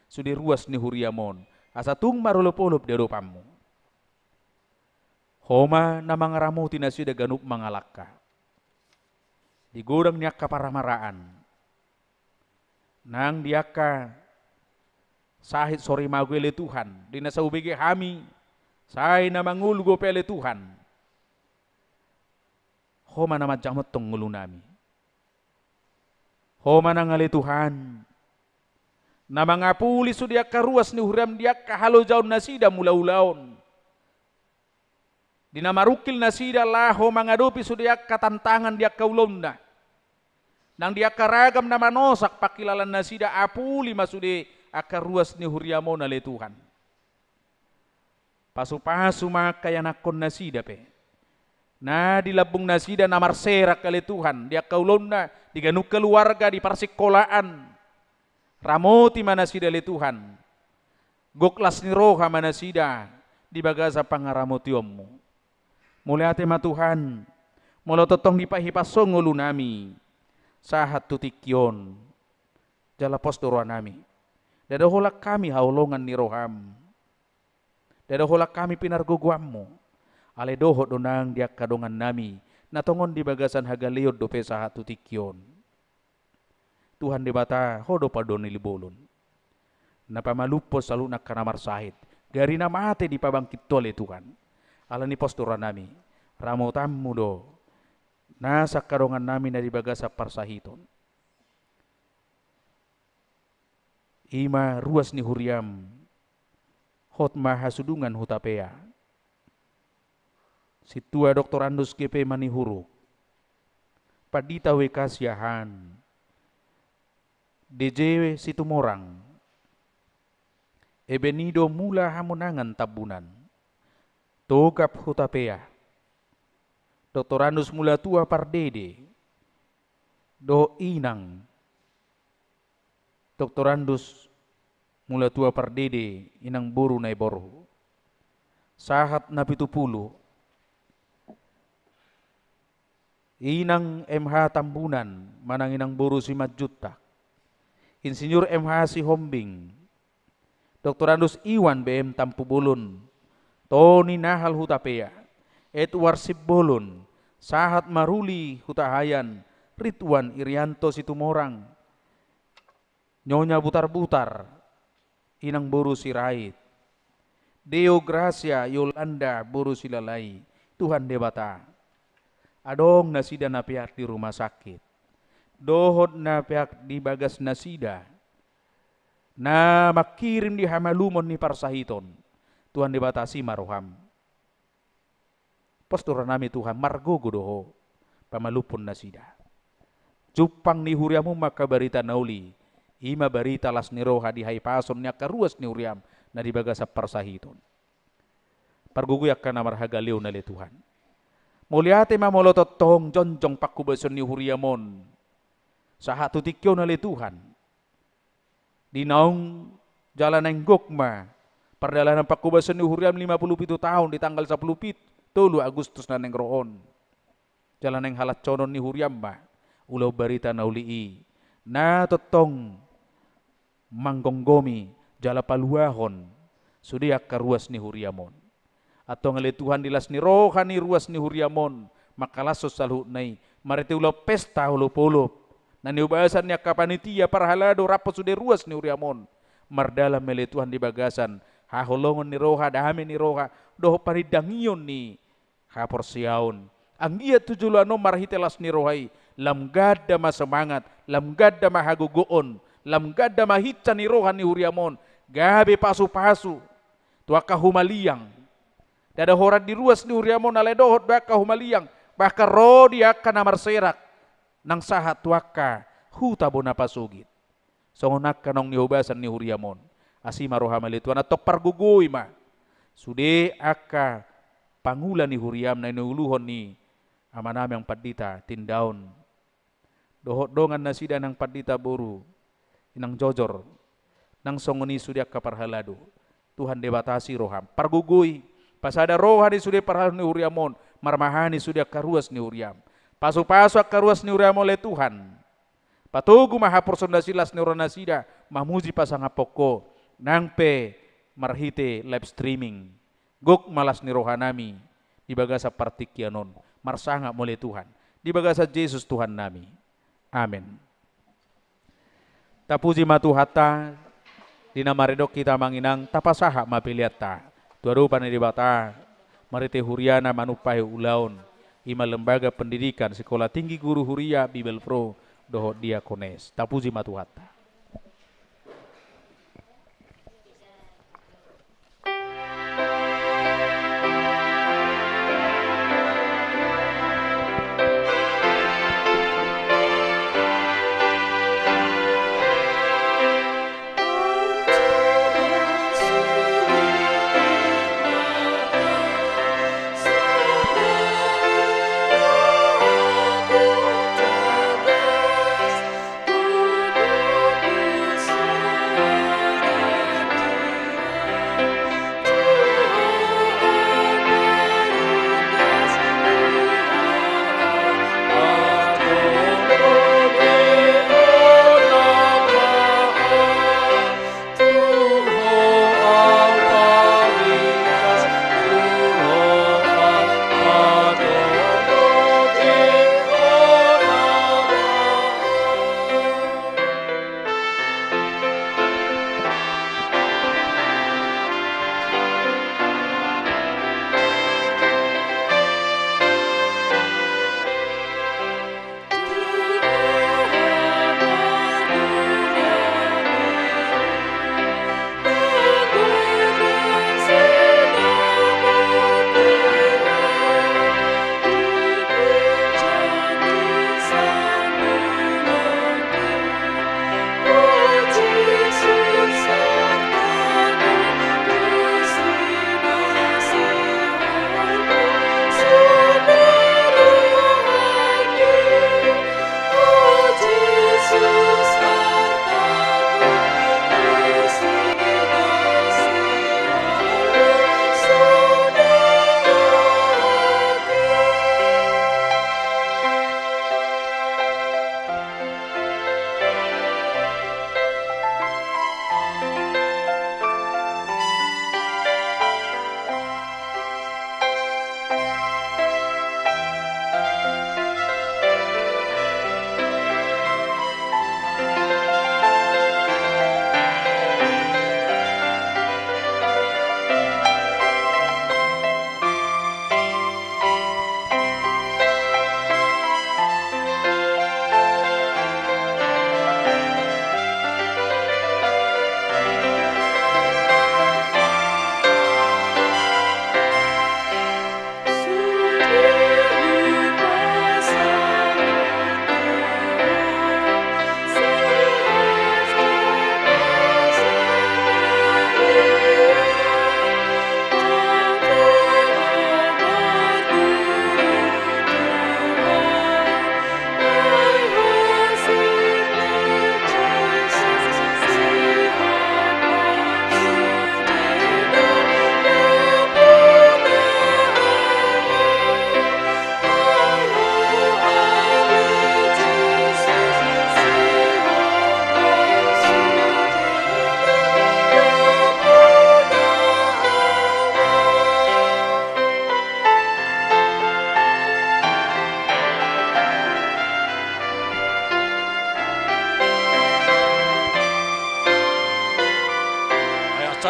sude ruas ni huriaM on, asa tung marolopolop di adopanMu. Ho ma na mangaramoti nasida ganup mangalangka di godang ni angka paramaraan, nang di angka sahit sori mago ale Tuhan, di na so hubege hami, sai na mangolu dope ale Tuhan. Ho ma na manjamothon ngolunami. Ho ma nang ale Tuhan na mangapuli sude angka ruas ni huriaM di angka halojaonnasida mangula ulaon, di na marungkil nasida laho mangadopi sude angka tantangan di angka ulaonna, nang di angka ragam na manosak pangkilalaannasida. Apuli ma sude angka ruas ni huriaM on ale Tuhan. Pasupasu ma angka ianakkonnasida pe, na di lambungnasida na marserak ale Tuhan, di angka ulaonna, di ganup keluarga, di parsingkolaan. Ramoti ma nasida ale Tuhan, gok las ni roha ma nasida di bagasan pangaramotionMu. Mauliate ma Tuhan, molo tongtong dipahipashon ngolunami sahat tu tingki on, jala pos do rohanami. Ndada holan hami haholongan ni rohaM, ndada holan hami pinargogoanMu, alai dohot do nang di angka dongannami na tongon di bagasan hagaleon dope sahat tu tingki on. Tuhan Debata, Ho do pandohan ni bolon, na pamalumhon saluhut angka na marsahit, gari na mate dipabangkit Ho ale Tuhan. Alani pos do rohanami, ramotanMu do nasa angka dongannami na di bagasan parsahiton. I ma ruas ni huriaM, Hotma Hasudungan Hutapea, Sintua Doktorandus G P Manihuruk, Pandita W K Siahaan, D J Situmorang, Ebenido Mula Hamonangan Tambunan, Togap Hutapea, Doktorandus Mulatua Pardede, dohot Inang Doktorandus Mulatua Pardede, Inang boru Naiborhu. Sahat na pitu pulu, Inang M H Tambunan manang inang boru Simanjuntak, Insinyur M H Sihombing, Doktorandus Iwan B M Tampubolon, Toni Nahal Hutapea, Edward Simbolon, Sahat Maruli Hutahaean, Ridwan Irianto Situmorang, Nyonya Butarbutar, inang boru Sirait, Deo Gracia Yolanda boru Silalai. Tuhan Debata, adong nasida na peak di rumah sakit dohot na peak di bagas nasida na mangkirim di hamalumon ni parsahiton. Tuhan Debata, asi ma roham. Pos do rohanami Tuhan, margogo do Ho pamalumhon nasida. Jumpang ni huriaMu ma angka barita na uli, i ma barita las ni roha di hahipason ni angka ruas ni huriaM na di bagasan parsahiton. Pargogoi angka na marhagaleon ale Tuhan. Mauliate ma molo tongtong jongjong panghobasion ni huriaM on sahat tu tingki on ale Tuhan. Di naung jala naeng gok ma pardalanan panghobasion ni huriaM lima pulu pitu taon di tanggal sampulu pitu, tolu Agustus na naeng ro on. Jala naeng halansonon ni huriaM ma ulaon barita na uli i na tongtong manggomgomi jala paluahon sude angka ruas ni huriaM on. Antong ale Tuhan, di las ni roha ni ruas ni huriaM on mangkalashon saluhutna i marhite ulaon pesta olopolop na niobasan ni angka panitia parhalado rap sude ruas ni huriaM on. Mardalan ma ale Tuhan di bagasan haholongon ni roha, dame ni roha dohot panindangion ni haporseaon. Anggiat tu joloan on marhite las ni roha i lam ganda ma semangat, lam ganda ma hagogoon, lam ganda ma hinsa ni roha ni huriaM on, gabe pasupasu tu angka humaliang. Ndada horas di ruas ni huriaM on alai dohot do angka humaliang, bahkan ro di angka na marserak nang sahat tu angka huta bona pasogit. Songon angka naung niobasan ni huriaM on. Asi ma rohaM ale Tuhan, antong pargogoi ma sude angka pangula ni huriaM na niuluhon ni amanami Amang Pandita Tindaon dohot dongan nasida Nang Pandita boru Inang Jojor, nang songon i sude angka parhalado. Tuhan Debata, asi rohaM, pargogoi, pasada roha ni sude parhalado ni huriaM on, marmahani sude angka ruas ni huriaM. Pasupasu angka ruas ni huriaM on ale Tuhan. Patogu ma haporseaon nasida, las ni roha nasida mamuji pasangaphon Ho, nang pe marhite live streaming. Gok ma las ni rohanami di bagasan partingkian on. Marsangap ma ale Tuhan, di bagasan Jesus Tuhannami. Amen. Tapuji ma Tuhanta, di na maridop hita Amang Inang, tapasahat ma peleanta tu adopan ni Debata marhite huriana manumpahi ulaon, i ma Lembaga Pendidikan Sekolah Tinggi Guru Huria, Bibelvrouw dohot Diakones. Tapuji ma Tuhanta.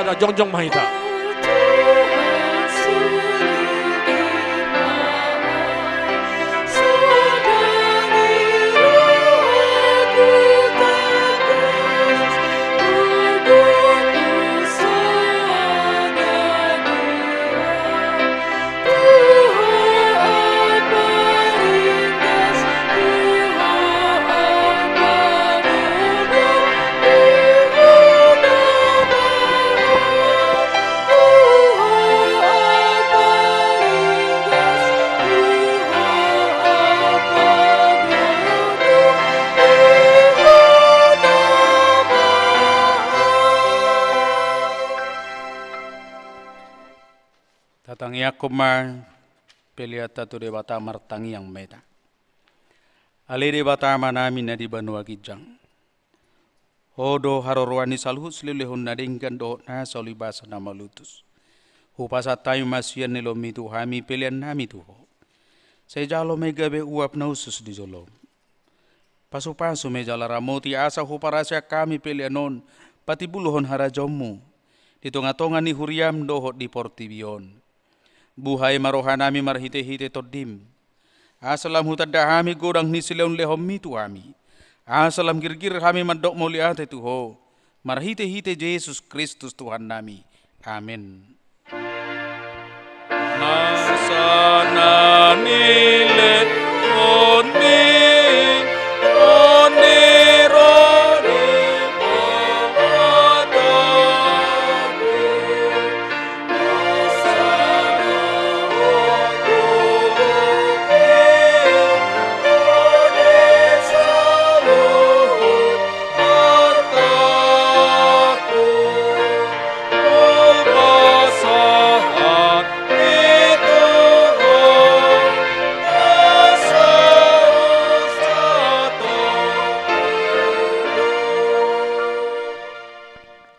Jongjong ma hita. Tatangiangkon ma peleanta tu Debata, martangiang ma hita. Ale Debata Amanami na di banua ginjang, Ho do haroroan ni saluhut silehonlehon na denggan dohot na sahali basa na malutus. Hupasahat hami ma sian ni loanMi tu hami peleannami tu Ho. Sai jalo ma i gabe uap na hushus di jolom. Pasupasu ma i jala ramoti asa huparhaseang hami pelean on patimbulhon harajaonMu di tongatonga ni huriaM dohot di portibi on. Buhai ma rohanami marhitehite TondiM, asa lam hutanda hami godang ni silehonlehonMi tu hami, asa lam girgir hami mandok mauliate tu Ho marhitehite Jesus Kristus Tuhannami. Amen. Nasa na nilehonMi, on ni ro ni Debata.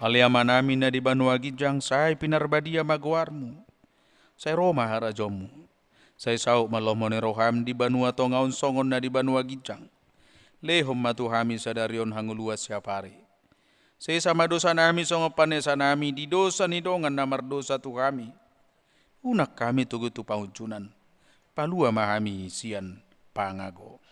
Ale Amanami na di banua ginjang, sai pinarbadia ma goarMu. Sai ro ma harajaonMu. Sai saut ma lomo ni rohaM di banua tonga on songon na di banua ginjang. Lehon ma tu hami sadari on hangoluan siapari. Sesa ma dosanami songon panesanami di dosa ni dongan na mardosa tu hami. Unang hami togu tu pangunjunan. Palua ma hami sian pangago.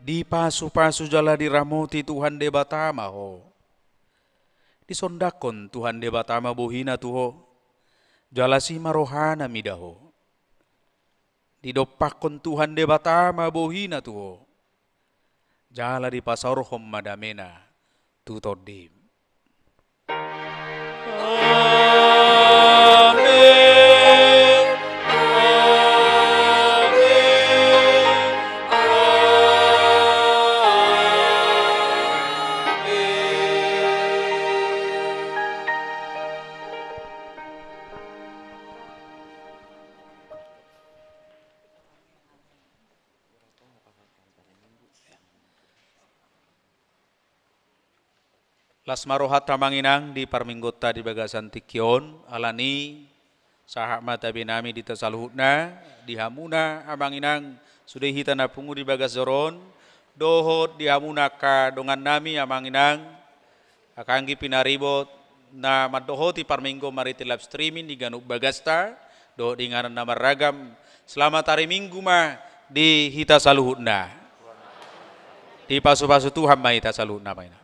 Dipasupasu jala diramoti Tuhan Debata ma ho. Disondangkon Tuhan Debata ma bohina tu ho, jala asi ma rohana mida ho. Didompakkon Tuhan Debata ma bohina tu ho, jala dipasaorhon ma damena tu tondim. Amen. Amen. Amen. Las ma rohanta amang inang di parmingguonta di bagasan tingki on, alani sahat ma tabinami di hita saluhutna, di hamuna amang inang sude hita na pungu di bagas joro on, dohot di hamuna angka dongannami amang inang, angka anggi pinaribot na mandohoti parmingguon marhite live streaming di ganup bagasta, dohot di inganan na marragam. Selamat hari Minggu ma di hita saluhutna. Dipasupasu Tuhan ma hita saluhutna amang inang.